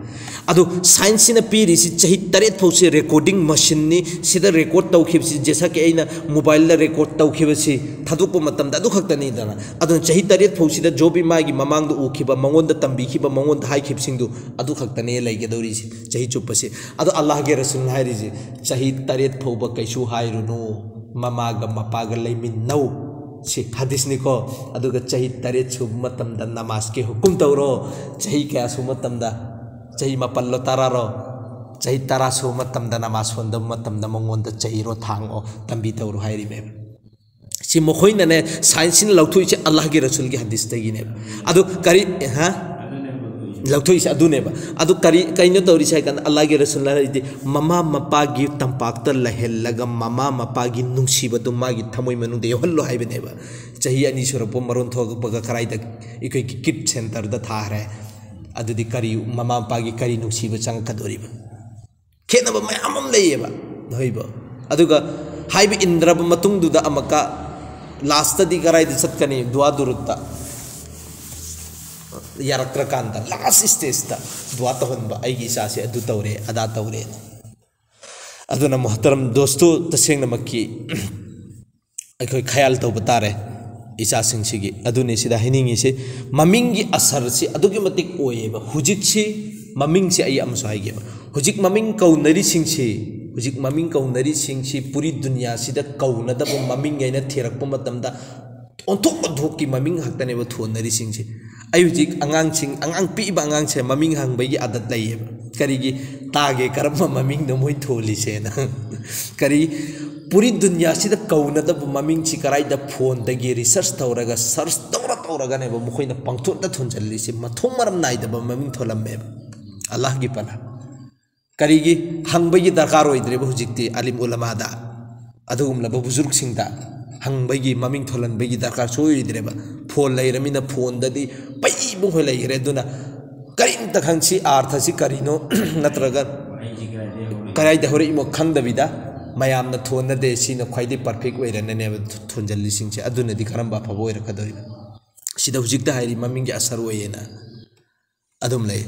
ꯑꯗꯣ ꯁꯥꯏꯟꯁꯁꯤꯅ ꯄꯤꯔꯤꯁꯤ ꯆꯍꯤ ꯇꯔꯦꯠ ꯐꯥꯎꯁꯤ ꯔꯦꯀꯣꯔꯗꯤꯡ ꯃꯦꯁꯤꯟꯅꯤ, ꯁꯤꯗ ꯔꯦꯀꯣꯔꯗ ꯇꯧꯈꯤꯕꯁꯤ, ꯖꯦꯁꯥ ꯀꯤ ꯑꯩꯅ ꯃꯣꯕꯥꯏꯜꯗ ꯔꯦꯀꯣꯔꯗ ꯇꯧꯈꯤꯕꯁꯤ ꯊꯥꯗꯣꯛꯄ ꯃꯇꯝꯗ ꯑꯗꯨ ꯈꯛꯇꯅꯤꯗꯅ꯫ ꯑꯗꯨꯅ ꯆꯍꯤ ꯇꯔꯦꯠ ꯐꯥꯎꯁꯤꯗ ꯖꯣꯕꯤ ꯃꯥꯒꯤ ꯃꯃꯥꯡꯗ ꯎꯈꯤꯕ, ꯃꯉꯣꯟꯗ ꯇꯝꯕꯤꯈꯤꯕ, ꯃꯉꯣꯟꯗ ꯍꯥꯏꯈꯤꯕꯁꯤꯡꯗꯨ ꯑꯗꯨ ꯈꯛꯇꯅꯦ ꯂꯩꯒꯗꯧꯔꯤꯁꯤ ꯆꯍꯤ ꯆꯨꯞꯄꯁꯤ꯫ ꯑꯗꯣ ꯑꯜꯂꯥꯍꯒꯤ ꯔꯁꯨꯜꯅ ꯍꯥꯏꯔꯤꯁꯤ ꯆꯍꯤ ꯇꯔꯦꯠ ꯐꯥꯎꯕ ꯀꯩꯁꯨ ꯍꯥꯏꯔꯨꯅꯨ, ꯃꯃꯥꯒ ꯃꯄꯥꯒ ꯂꯩꯃꯤꯟꯅꯧ꯫ ꯁꯤ ꯍꯗꯤꯁꯅꯤꯀꯣ꯫ ꯑꯗꯨꯒ ꯆꯍꯤ ꯇꯔꯦꯠ ꯁꯨꯕ ꯃꯇꯝꯗ ꯅꯃꯥꯖꯀꯤ ꯍꯨꯀꯨꯝ ꯇꯧꯔꯣ꯫ ꯆꯍꯤ ꯀꯌꯥ ꯁꯨꯕ ꯃꯇꯝꯗ? ꯆꯍꯤ ꯃꯥꯄꯜꯂꯣ, ꯇꯔꯥꯔꯣ? ꯆꯍꯤ ꯇꯔꯥ ꯁꯨꯕ ꯃꯇꯝꯗ ꯅꯃꯥꯖ ꯁꯣꯟꯗꯕ ꯃꯇꯝꯗ ꯃꯉꯣꯟꯗ ꯆꯩꯔꯣ, ꯊꯥꯡꯉꯣ, ꯇꯝꯕꯤ ꯇꯧꯔꯣ ꯍꯥꯏꯔꯤꯃꯦꯕ꯫ ꯁꯤ ꯃꯈꯣꯏꯅꯅꯦ, ꯁꯥꯏꯟꯁꯁꯤꯅ ꯂꯧꯊꯣꯛꯏꯁꯦ ꯑꯜꯂꯥꯍꯒꯤ ꯔꯁꯨꯜꯒꯤ ꯍꯗꯤꯁꯇꯒꯤꯅꯦꯕ꯫ ꯑꯗꯨ ꯀꯔꯤ, ꯍꯥ? ꯂꯧꯊꯣꯛꯏꯁꯦ ꯑꯗꯨꯅꯦꯕ꯫ ꯑꯗꯨ ꯀꯔꯤ, ꯀꯩꯅꯣ ꯇꯧꯔꯤꯁꯦ ꯍꯥꯏ ꯀꯥꯟꯗ, ꯑꯜꯂꯥꯍꯒꯤ ꯔꯁꯨꯜꯅ ꯍꯥꯏꯔꯤꯗꯤ ꯃꯃꯥ ꯃꯄꯥꯒꯤ ꯇꯝꯄꯥꯛꯇ ꯂꯩꯍꯜꯂꯒ ꯃꯃꯥ ꯃꯄꯥꯒꯤ ꯅꯨꯡꯁꯤꯕꯗꯨ ꯃꯥꯒꯤ ꯊꯃꯣꯏ ꯃꯅꯨꯡꯗ ꯌꯧꯍꯜꯂꯣ ꯍꯥꯏꯕꯅꯦꯕ꯫ ꯆꯍꯤ ꯑꯅꯤ ꯁꯨꯔꯛꯄ ꯃꯔꯣꯟ ꯊꯣꯛꯂꯛꯄꯒ ꯀꯔꯥꯏꯗ? ꯑꯩꯈꯣꯏꯒꯤ ꯀꯤꯠ ꯁꯦꯟꯇꯔꯗ ꯊꯥꯈ꯭ꯔꯦ꯫ ꯑꯗꯨꯗꯤ ꯀꯔꯤ, ꯃꯃꯥ ꯃꯄꯥꯒꯤ ꯀꯔꯤ ꯅꯨꯡꯁꯤꯕ ꯆꯪꯉꯛꯀꯗꯧꯔꯤꯕ? ꯈꯦꯠꯅꯕ ꯃꯌꯥꯝ ꯑꯃ ꯂꯩꯌꯦꯕ, ꯍꯣꯏꯕ꯫ ꯑꯗꯨꯒ ꯍꯥꯏꯕ ꯏꯟꯗ꯭ꯔꯕ ꯃꯇꯨꯡꯗꯨꯗ ꯑꯃꯨꯛꯀ ꯂꯥꯁꯇꯗꯤ ꯀꯗꯥꯏꯗ ꯆꯠꯀꯅꯤ? ꯗꯨꯋꯥ ꯗꯨꯔꯨꯠꯇ꯫ ꯌꯥꯔꯛꯇ꯭ꯔꯀꯥꯟꯗ ꯂꯥꯁ ꯁ꯭ꯇꯦꯖꯇ ꯗꯨꯋꯥ ꯇꯧꯍꯟꯕ, "ꯑꯩꯒꯤ ꯏꯆꯥꯁꯦ ꯑꯗꯨ ꯇꯧꯔꯦ, ꯑꯗꯥ ꯇꯧꯔꯦꯅ"꯫ ꯑꯗꯨꯅ ꯃꯨꯍꯇꯔꯝ ꯗꯣꯁꯇꯣ, ꯇꯁꯦꯡꯅꯃꯛꯀꯤ ꯑꯩꯈꯣꯏ ꯈꯌꯥꯜ ꯇꯧꯕ ꯇꯥꯔꯦ ꯏꯆꯥꯁꯤꯡꯁꯤꯒꯤ꯫ ꯑꯗꯨꯅꯤ ꯁꯤꯗ ꯍꯥꯏꯅꯤꯡꯉꯤꯁꯤ, ꯃꯃꯤꯡꯒꯤ ꯑꯁꯔꯁꯤ ꯑꯗꯨꯛꯀꯤ ꯃꯇꯤꯛ ꯑꯣꯏꯌꯦꯕ꯫ ꯍꯧꯖꯤꯛꯁꯤ ꯃꯃꯤꯡꯁꯤ ꯑꯩ ꯑꯃꯁꯨ ꯍꯥꯏꯒꯦꯕ꯫ ꯍꯧꯖꯤꯛ ꯃꯃꯤꯡ ꯀꯧꯅꯔꯤꯁꯤꯡꯁꯤ, ꯍꯧꯖꯤꯛ ꯃꯃꯤꯡ ꯀꯧꯅꯔꯤꯁꯤꯡꯁꯤ ꯄꯨꯔꯤ ꯗꯨꯅꯤꯌꯥꯁꯤꯗ ꯀꯧꯅꯗꯕ ꯃꯃꯤꯡ ꯑꯩꯅ ꯊꯤꯔꯛꯄ ꯃꯇꯝꯗ ꯑꯣꯟꯊꯣꯛ ꯑꯣꯟꯊꯣꯛꯀꯤ ꯃꯃꯤꯡ ꯉꯥꯛꯇꯅꯦꯕ ꯊꯣꯟꯅꯔꯤꯁꯤꯡꯁꯦ꯫ ꯑꯩ ꯍꯧꯖꯤꯛ ꯑꯉꯥꯡꯁꯤꯡ, ꯑꯉꯥꯡ ꯄꯤꯛꯏꯕ ꯑꯉꯥꯡꯁꯦ ꯃꯃꯤꯡ ꯍꯪꯕꯒꯤ ꯑꯥꯗꯠ ꯂꯩꯌꯦꯕ꯫ ꯀꯔꯤꯒꯤ? ꯇꯥꯒꯦ ꯀꯔꯝꯕ ꯃꯃꯤꯡꯅꯣ ꯃꯣꯏ ꯊꯣꯜꯂꯤꯁꯦꯅ꯫ ꯀꯔꯤ? ꯄꯨꯔꯤ ꯗꯨꯅꯤꯌꯥꯁꯤꯗ ꯀꯧꯅꯗꯕ ꯃꯃꯤꯡꯁꯤ ꯀꯔꯥꯏꯗ? ꯐꯣꯟꯗꯒꯤ ꯔꯤꯁꯔꯁ ꯇꯧꯔꯒ, ꯁꯔꯁ ꯇꯧꯔ ꯇꯧꯔꯒꯅꯦꯕ ꯃꯈꯣꯏꯅ ꯄꯪꯊꯣꯟꯗ ꯊꯣꯟꯖꯜꯂꯤꯁꯦ, ꯃꯊꯣꯡ ꯃꯔꯝ ꯅꯥꯏꯗꯕ ꯃꯃꯤꯡ ꯊꯣꯜꯂꯝꯃꯦꯕ꯫ ꯑꯜꯂꯥꯍꯒꯤ ꯄꯅꯥ꯫ ꯀꯔꯤꯒꯤ? ꯍꯪꯕꯒꯤ ꯗꯔꯀꯥꯔ ꯑꯣꯏꯗ꯭ꯔꯦꯕ ꯍꯧꯖꯤꯛꯇꯤ ꯑꯂꯤꯝ ꯎꯂꯃꯥꯗ, ꯑꯗꯨꯒꯨꯝꯂꯕ ꯕꯨꯖꯨꯔꯒꯁꯤꯡꯗ ꯍꯪꯕꯒꯤ, ꯃꯃꯤꯡ ꯊꯣꯜꯍꯟꯕꯒꯤ ꯗꯔꯀꯥꯔ ꯁꯨꯡꯑꯣꯏ ꯑꯣꯏꯗ꯭ꯔꯦꯕ꯫ ꯐꯣꯟ ꯂꯩꯔꯃꯤꯅ ꯐꯣꯟꯗꯗꯤ ꯄꯩꯕꯨꯡꯈꯣꯏ ꯂꯩꯈ꯭ꯔꯦ꯫ ꯑꯗꯨꯅ ꯀꯔꯤꯝꯇ ꯈꯪ-, ꯁꯤ ꯑꯥꯔꯊꯁꯤ ꯀꯔꯤꯅꯣ ꯅꯠꯇ꯭ꯔꯒ ꯀꯗꯥꯏꯗ ꯍꯧꯔꯛꯏꯃꯣ ꯈꯪꯗꯕꯤꯗ ꯃꯌꯥꯝꯅ ꯊꯣꯟꯅꯗꯦ, ꯁꯤꯅ ꯈ꯭ꯋꯥꯏꯗꯒꯤ ꯄꯔꯐꯦꯛ ꯑꯣꯏꯔꯅꯅꯦꯕ ꯊꯣꯟꯖꯜꯂꯤꯁꯤꯡꯁꯦ꯫ ꯑꯗꯨꯅꯗꯤ ꯀꯔꯝꯕ ꯑꯐꯕ ꯑꯣꯏꯔꯛꯀꯗꯧꯔꯤꯕ? ꯁꯤꯗ ꯍꯧꯖꯤꯛꯇ ꯍꯥꯏꯔꯤ ꯃꯃꯤꯡꯒꯤ ꯑꯁꯔ ꯑꯣꯏꯌꯦꯅ꯫ ꯑꯗꯨꯝ ꯂꯩ꯫